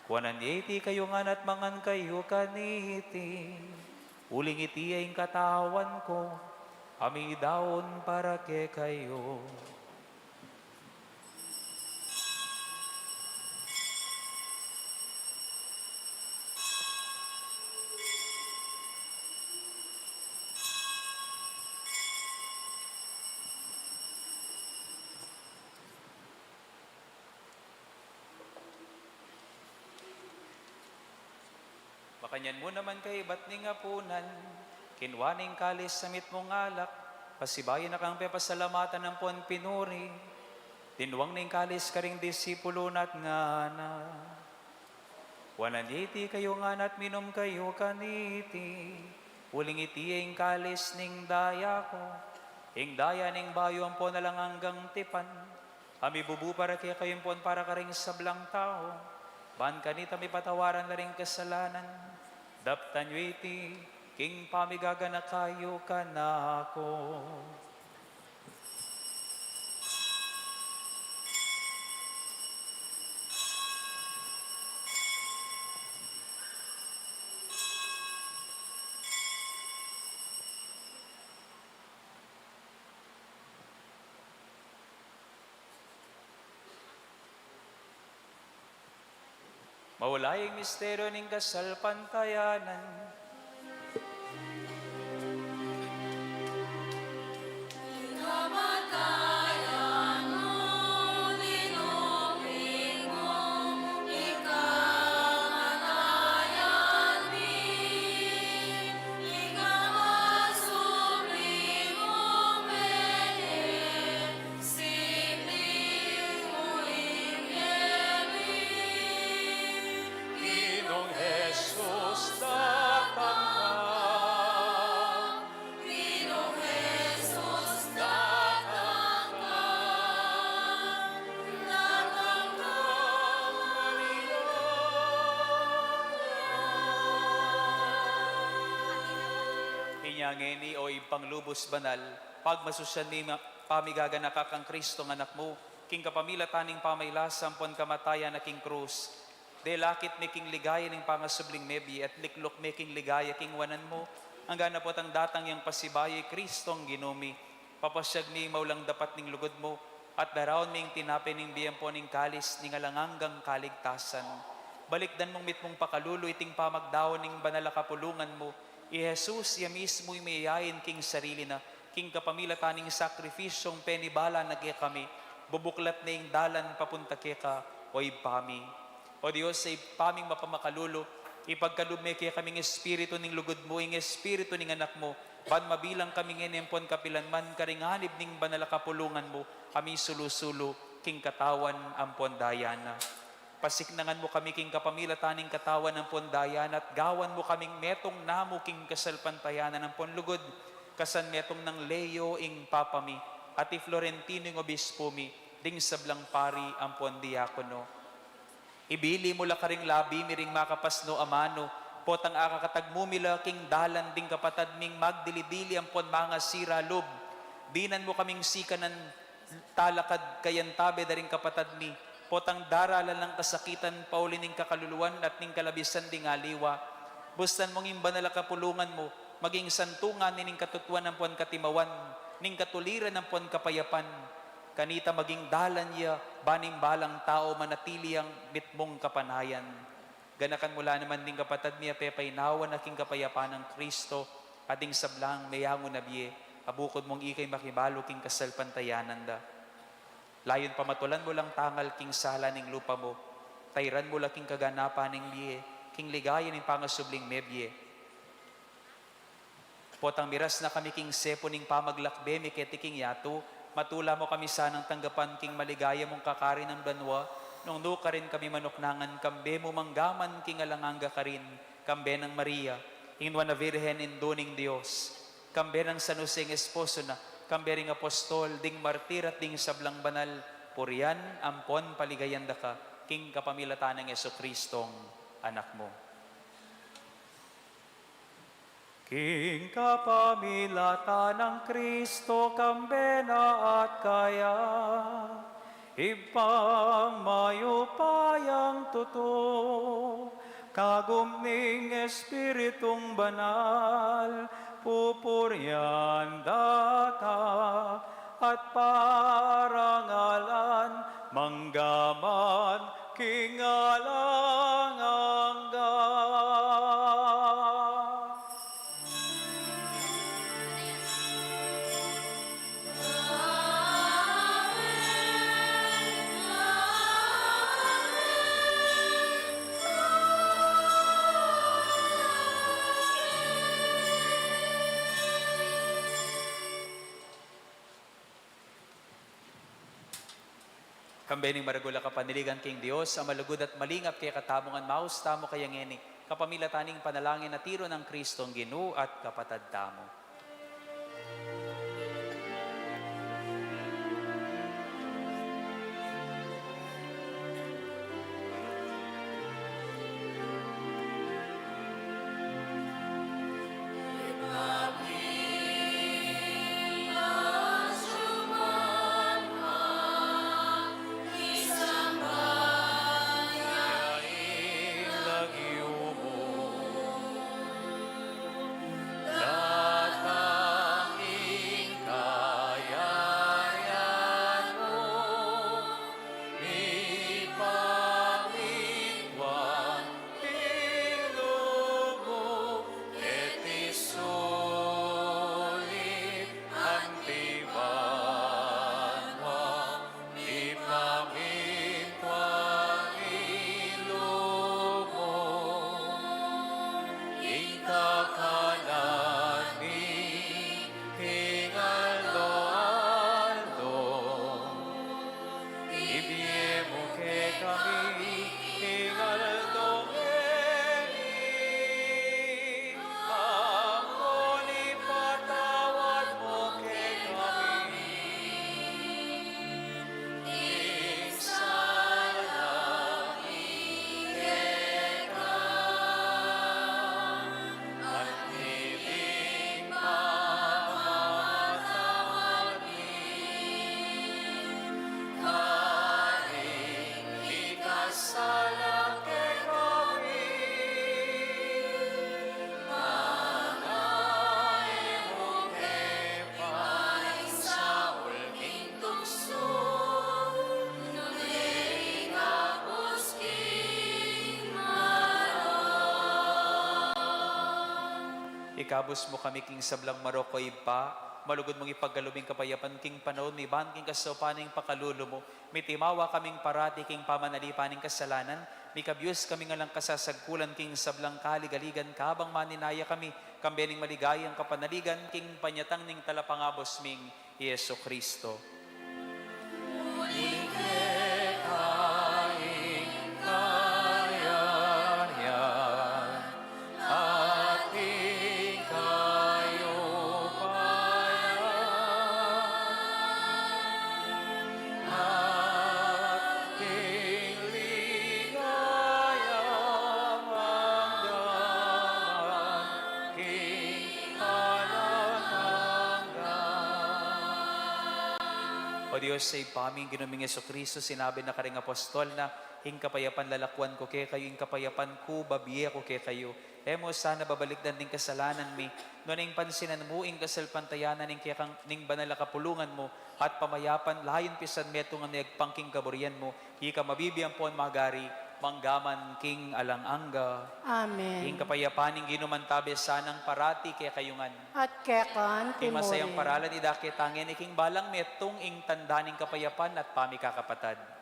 Kuanan ye iti kayu ngan at mangan kayu kaniti, uling iti ya ing katawan ku, a midaun para kekayu. Makanyan mu naman kaibat ning apunan, kinua ne ing kalis a mitmung alak, Pasibayu na kang pepasalamatan ampon pinuri, tinuang ne ing kalis karing disipulu na at ngana: Wanan ye iti kayu ngan at minum kayu kaniti, uling iti ing kalis ning daya ku, ing daya ning bayu ampon alang anggang tipan, a mibubu para kekayu ampon para karing sablang tau, ban kanita mipatawaran la ring kasalanan. Daptan yu iti king pamigaganaka yu kanaku. Maulayi ing misteryu ning kasalpantayanan. Kamatayan mu, linuging mu, ikamatayan mi, ikamasubli mu, mene, Ginung Jesus, datang ka. Ginung Jesus, datang ka. Datang ka. Inya ngeni, o Ibpang lubus banal, pagmasusyan mi ma-, pamigaganaka kang Kristong Anak mu, king kapamilatan ning pamailas ampon kamatayan na king krus, delakit mi king ligaya ning pangasubling mebie at likluk mi king ligaya king wanan mu, anggang potang datang yang pasibayu i Kristong Ginu mi. Papasyag mi maulang dapat ning lugud mu, at daraun mi ing tinape ning bie ampon ing kalis ning alang anggang kaligtasan. Balikdan mung mitmung pakalulu iting pamagdaun ning banal a kapulungan mu, i Jesus ya mismu ing miyayain king sarili na, king kapamilatan ning sakripisyung penibala na kekami, bubuklat ne ing dalan papunta keka, o Ibpa mi. O Dios, a Ibpa ming mapamakalulu, ipagkalub me kekami ing espiritu ning lugud mu, ing espiritu ning Anak mu, ban mabilang kami ngeni ampon kapilanman karing anib ning banal a kapulungan mu, a misulu-sulu king katawan ampon daya na. Pasiknangan mu kami king kapamilatan ning katawan ampon daya na, at gawan mu kaming metung namu king kasalpantayanan ampon lugud, kasan metung nang Leo ing Papa mi, at i Florentino ing Obispu mi, ding sablang pari ampon diakono. Ibili mu la karing labi mi ring makapasno a manu, potang akakatagmu mi la king dalan ding kapatad ming magdili-dili ampon mangasira lub. Dinan mu kaming sikanan talakad kayantabe da ring kapatad mi, potang daralan lang kasakitan pauli ning kakaluluan at ning kalabisan ding aliwa. Bustan mung ing banal a kapulungan mu, maging santungan ne ning katutuan ampon katimawan, ning katuliran ampon kapayapan. Kanita maging dalan ya, ban ing balang tau manatili yang mitmung kapanayan. Ganakan mu la naman ding kapatad mi a pepainawa na king kapayapan nang Kristo, at ding sablang meyangu na bie, a bukud mung ika'y makibalu king kasalpantayanan da. Layun pamatulan mu lang tangal king sala ning lupa mu, tairan mu la king kaganapan ning bie, king ligaya ning pangasubling mebie. Potang miras na kami king sepu ning pamaglakbe mi keti king yatu, matula mu kami sanang tanggapan king maligaya mung kakarin ning banua, nung nukarin kami manuknangan kambe mu manggaman king alang angga karin, kambe nang Maria, ing Nuan a Virgen, Indu ning Dios, kambe nang San Jose ing esposo na, kambe ring apostol, ding martir at ding sablang banal, purian ampon paligayan da ka, king kapamilatan nang Jesucristong Anak mu. King kapamilatan nang Kristo, kambe na at kaya, Ibpang mayupayang tutu, kagum ning Espiritung Banal, pupurian da ka at parangalan manggaman king alang angga. Kambe ning maragul a kapanaligan king Dios a malugud at malingap kekatamu ngan, maus tamu kaya ngeni, kapamilatan ning panalangin a tiru nang Kristong Ginu at Kapatad tamu. Datang ing kayarian mu, mipamintuan ing lub mu, keti sulip anti banua, mipamintuan ing lub mu. Ing kakanan mi king aldo-aldo, ibie mu kekami king aldo ngeni, ampon ipatawad mu kekami ing sala mi keka, anti ing pamamatawad mi karing mikasala kekami, nune e mu ke paisaul king tuksu, nune ikabus king marok. Ikabus mu kami king sablang marok, O Ibpa, malugud mung ipagkalub ing kapayapan king panaun mi ban king kasaupan ning pakalulu mu, mitimawa kaming parati king pamanalipan ning kasalanan, mikabius kami ngan lang kasasagkulan king sablang kaligaligan kabang maninaya kami, kambe ning maligayang kapanaligan king panyatang ning Talapangabus ming Jesucristo. Uli keka ing kayarian at ing kayupayan at ing ligaya mangga man king alang angga. O Dios, Ibpa ming Ginu ming Jesucristo, sinabi na karing apostol na, "Ing kapayapan lalakuan ku kekayu, ing kapayapan ku babie ku kekayu." E mu sana babalikdan ding kasalanan mi, nune ing pansinan mu ing kasalpantayanan ning kekang, ning banal a kapulungan mu, at pamayapan layun pisan metung a miyagpang king kaburian mu, ika mabibie ampon magari mangga man king alang angga. Amen. Ing kapayapan ning Ginu mantabe sanang parati kekayu ngan. At keka naman. Ing masayang paralan idake tangeni king balang metung, ing tanda ning kapayapan at pamikakapatad.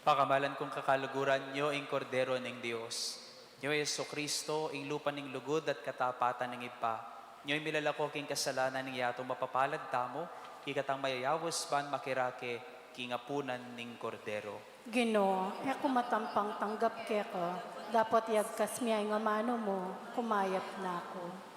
Pakamalan kung kakaluguran nyo ing Kordero ning Dios. Nyo i Jesucristo, ing lupa ning lugud at katapatan ning Ibpa. Nyo i milalako king kasalanan ning yatu, mapapalad tamu, ikatang mayayaus ban makirake king apunan ning Kordero. Ginu, e ku matampang tanggap keka, dapot iyagkas mu ya ing amanu mu, kumayap na ku.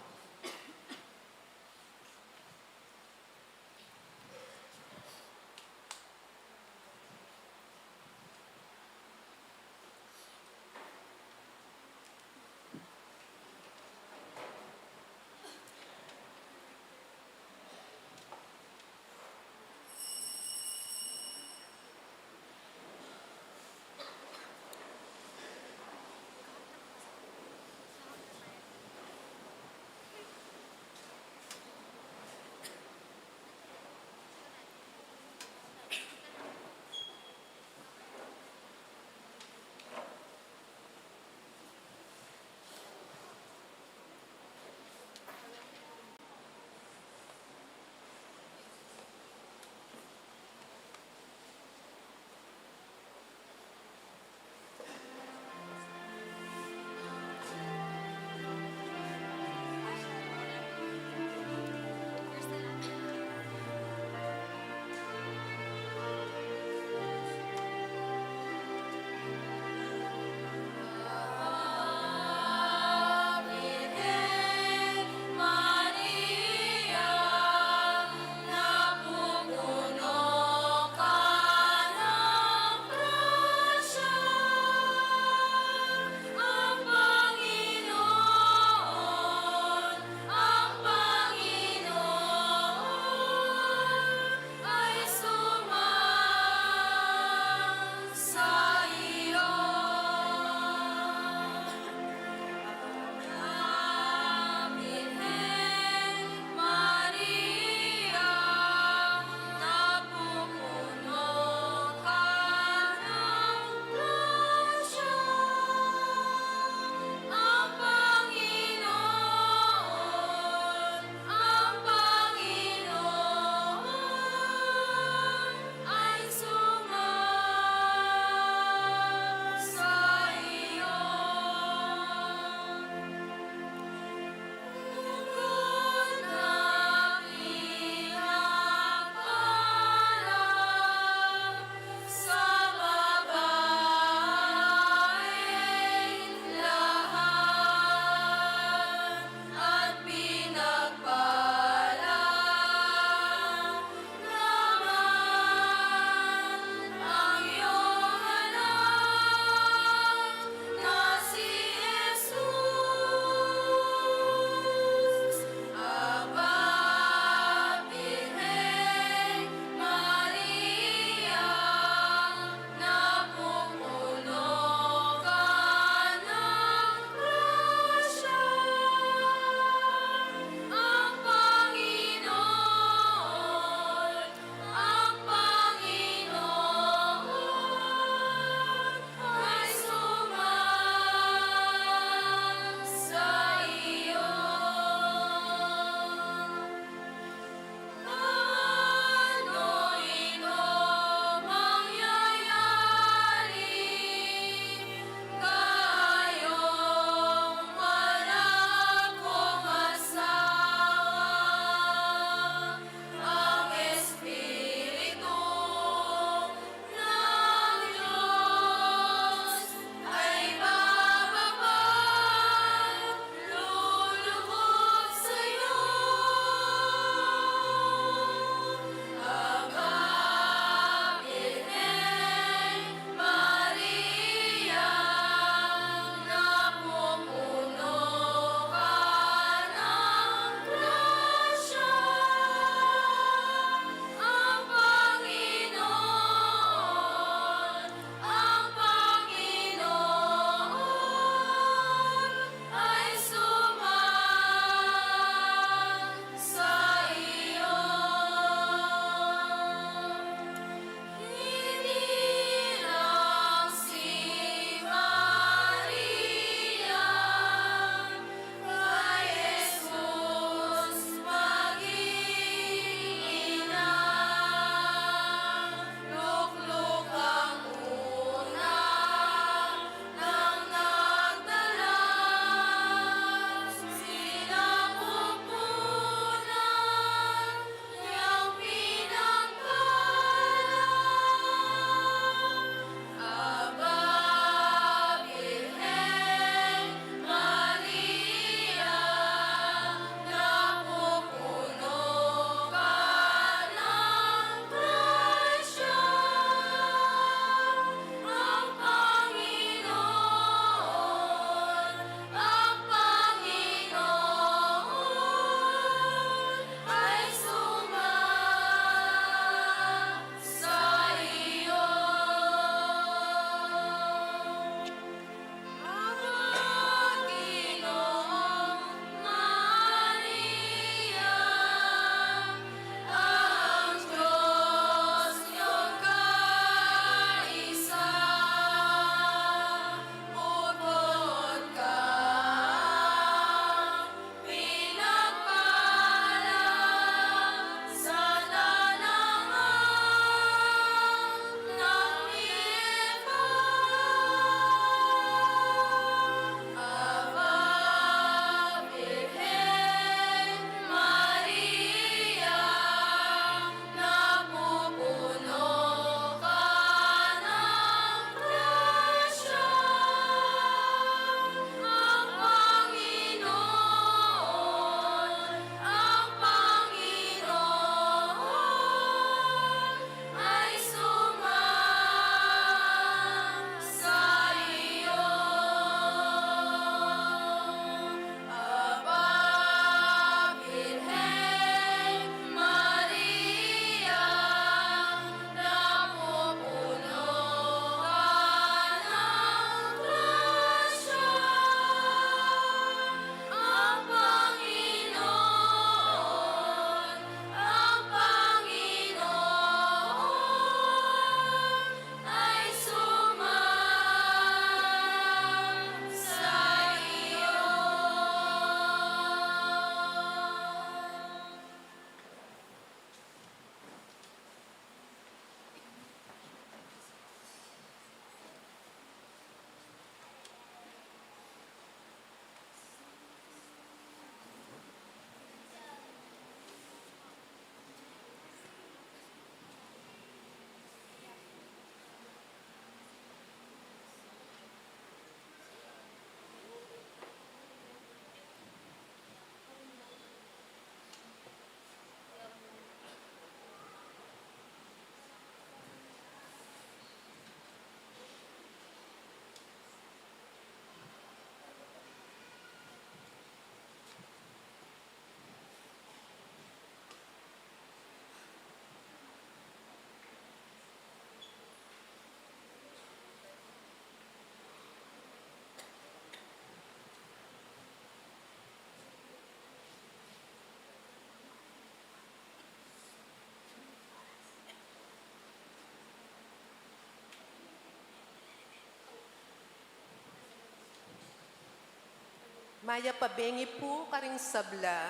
Mayap a bengi pu karing sabla.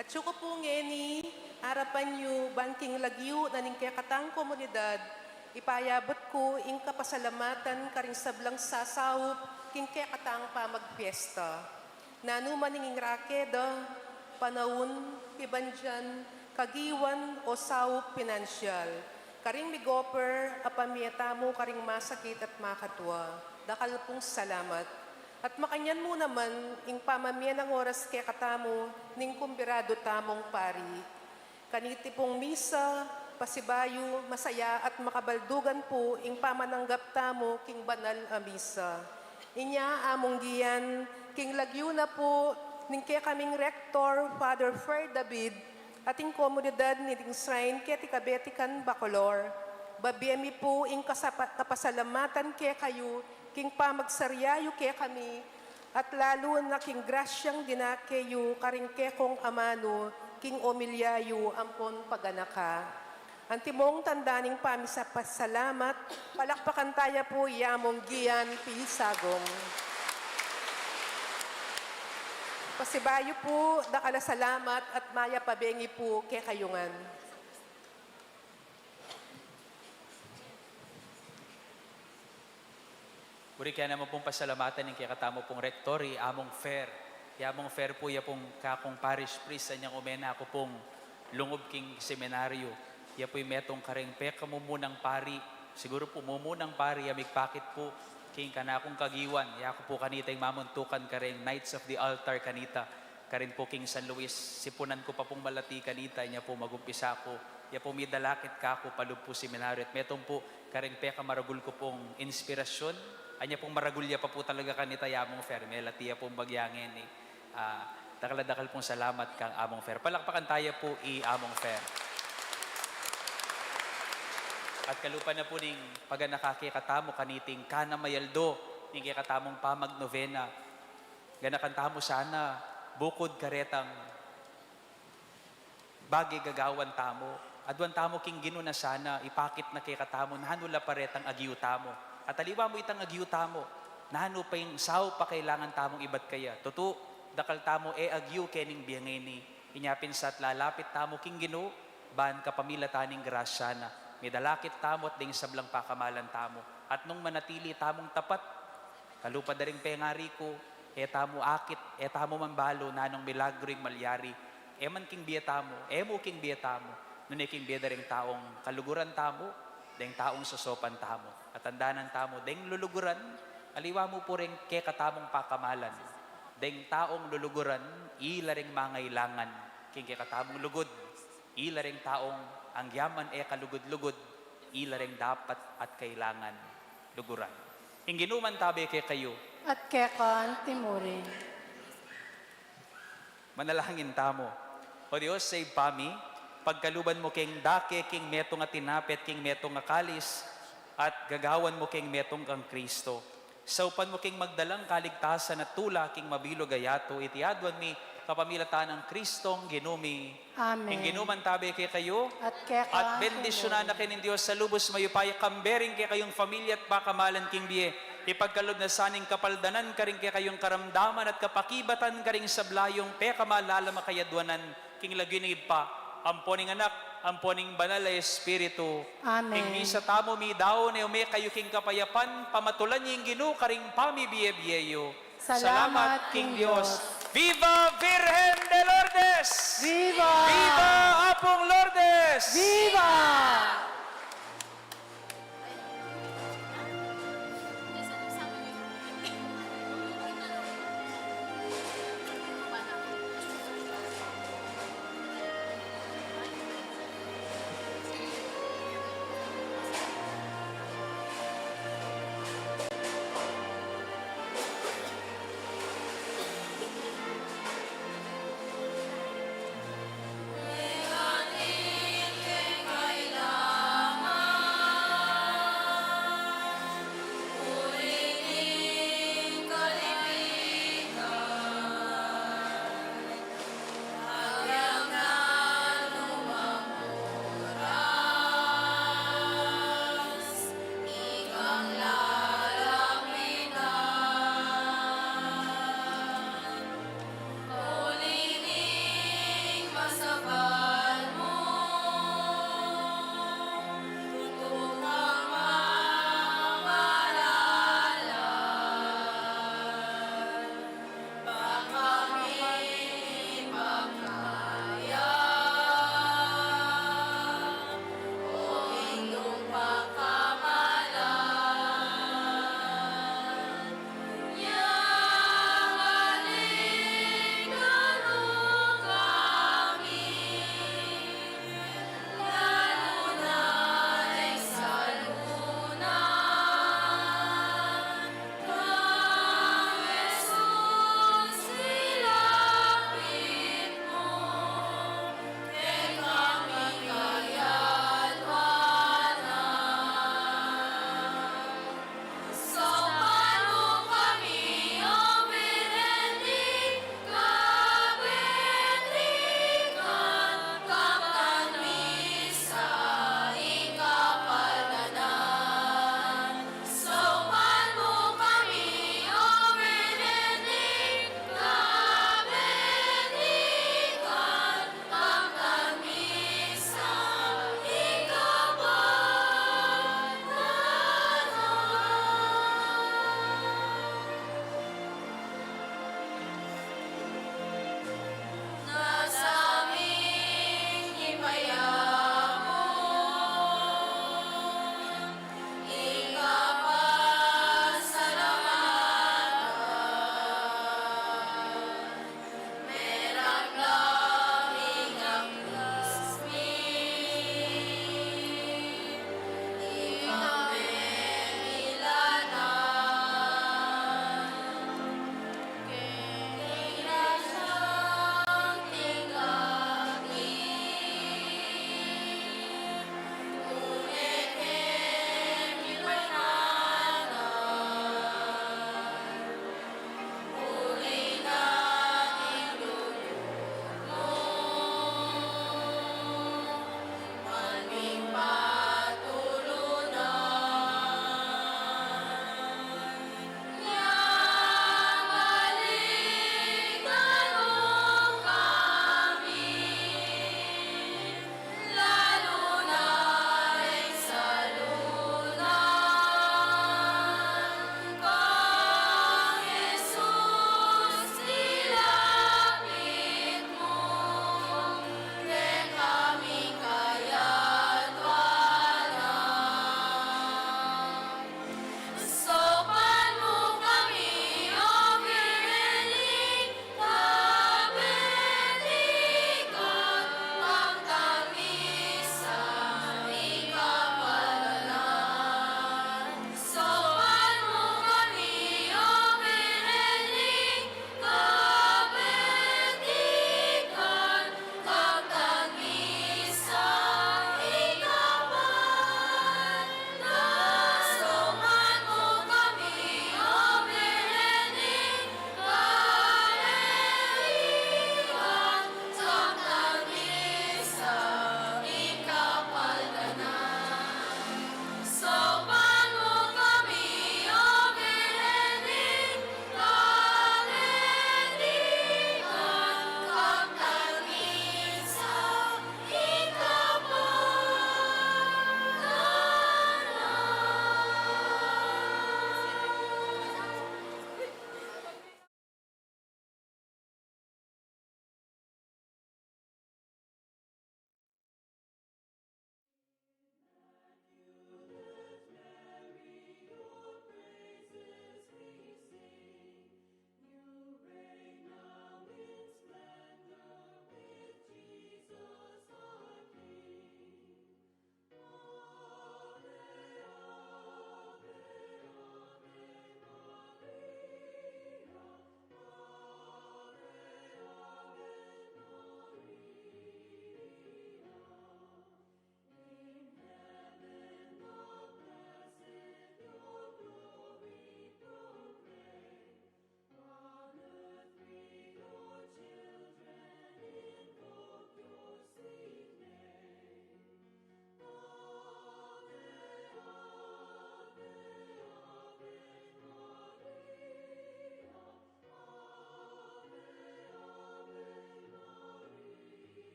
Atyu ku pu ngeni arapan yu ban king lagyu na ning kekatang komunidad, ipayabut ku ing kapasalamatan karing sablang sasaup king kekatang pamagpiesta. Nanu man ing rake da, panaun, pibandian, kagiwan, o saup, pinansyal, karing migoper a pamie tamu karing masakit at makatua, dakal pung salamat. At makanyan mu naman ing pamamie nang oras kekatamu ning kumbiradu tamung pari. Kaniti pung misa, pasibayu, masaya at makabaldugan pu ing pamananggap tamu king banal a misa. Inya among gian, king lagyu na pu ning kekaming Rektor, Father Fer David, at ing komunidad ning shrine keti kabetikan Bacolor, babie mi pu ing kasapa-, kapasalamatan kekayu king pamagsarya yu kekami, at lalu na king grasyang dinake yu karing kekong amanu king omilya yu ampon paganaka. Antimong tanda ning pamisapasalamat, palakpakan taya pu i among gian pisagum. Pasibayu pu, dakal a salamat at mayap a bengi pu kekayu ngan. Buri ke naman pung pasalamatan ing kekatamu pung Rektor, i Among Fer. I Among Fer pu, ya pung kakung parish priest, anyang ume na aku pung lungub king seminaryo. Ya pu'y metung karing pekamumunang pari, siguru pu mumunang pari, ya migpakit pu king kanakung kagiwan. Ya aku pu kanita ing mamuntukan karing Knights of the Altar kanita. Karin pu king San Luis, sipunan ku pa pung malati kanita, inya pu magumpisa ku, ya pu midalakit kaku palub pu seminaryo, at metung pu karing pekamaragul ku pung inspirasyun, anya pung maragul ya pa pu talaga kanita, i Among Fer, melati ya pung bagya ngeni. Ah, dakal a dakal pung salamat kang Among Fer. Palakpakan taya pu i Among Fer. At kalupa na pu ning paganaka kekatamu kaniting kana mayaldo ning kekatamung pamagnovena. Ganakan tamu sana, bukud karetang bage gagawan tamu, aduan tamu king Ginu na sana ipakit na kekatamu nanu la pa retang agyu tamu. At aliwa mu itang agyu tamu, nanu pa ing saup a kailangan tamung ibat kaya. Tutu, dakal tamu e agyu kening bie ngeni. Inya pin sa at lalapit tamu king Ginu, ban kapamilatan ning grasya na, midalakit tamu at deng sablang pakamalan tamu. At nung manatili tamung tapat, kalupa da ring pengari ku, e tamu akit, e tamu mambalu nanung milagru ing malyari. E man king bie tamu, e mu king bie tamu, nune king bie da ring taung kaluguran tamu, deng taung sosopan tamu. At tandanan tamu, deng luluguran, aliwa mu pu ring kekatamung pakamalan. Deng taung luluguran, ila ring mangailangan king kekatamung lugud. Ila ring taung anggiaman e kalugud-lugud, ila ring dapat at kailangan luguran. Ing Ginu mantabe kekayu. At keka antimurin. Manalangin tamu. O Dios, Ibpa mi, pagkaluban mu keng dake king metung a tinape at king metung a kalis, at gagawan mu keng metung kang Kristo. Saupan mu king magdalang kaligtasan at tula king mabilug a yatu, iti aduan mi kapamilatan nang Kristong Ginu mi. Amen. Ing Ginu mantabe kekayu. At keka. At bendisyunan na kayu ning Dios a lubus mayupaya, kambe ring kekayung pamilya at pakamalan king bie. Ipagkalub na sana ing kapaldanan karing kekayung karamdaman at kapakibatan karing sabla yung pekamalan a kayaduanan. King lagyu ning Ibpa, ampo ning Anak, ampo ning Banal a Espiritu. Amen. Ing misa tamu midaun, e ume kayu king kapayapan, pamatulan yu ing Ginu karing pamibie-bie yu. Salamat king Dios. Viva Virgen de Lourdes! Viva! Viva Apung Lourdes! Viva!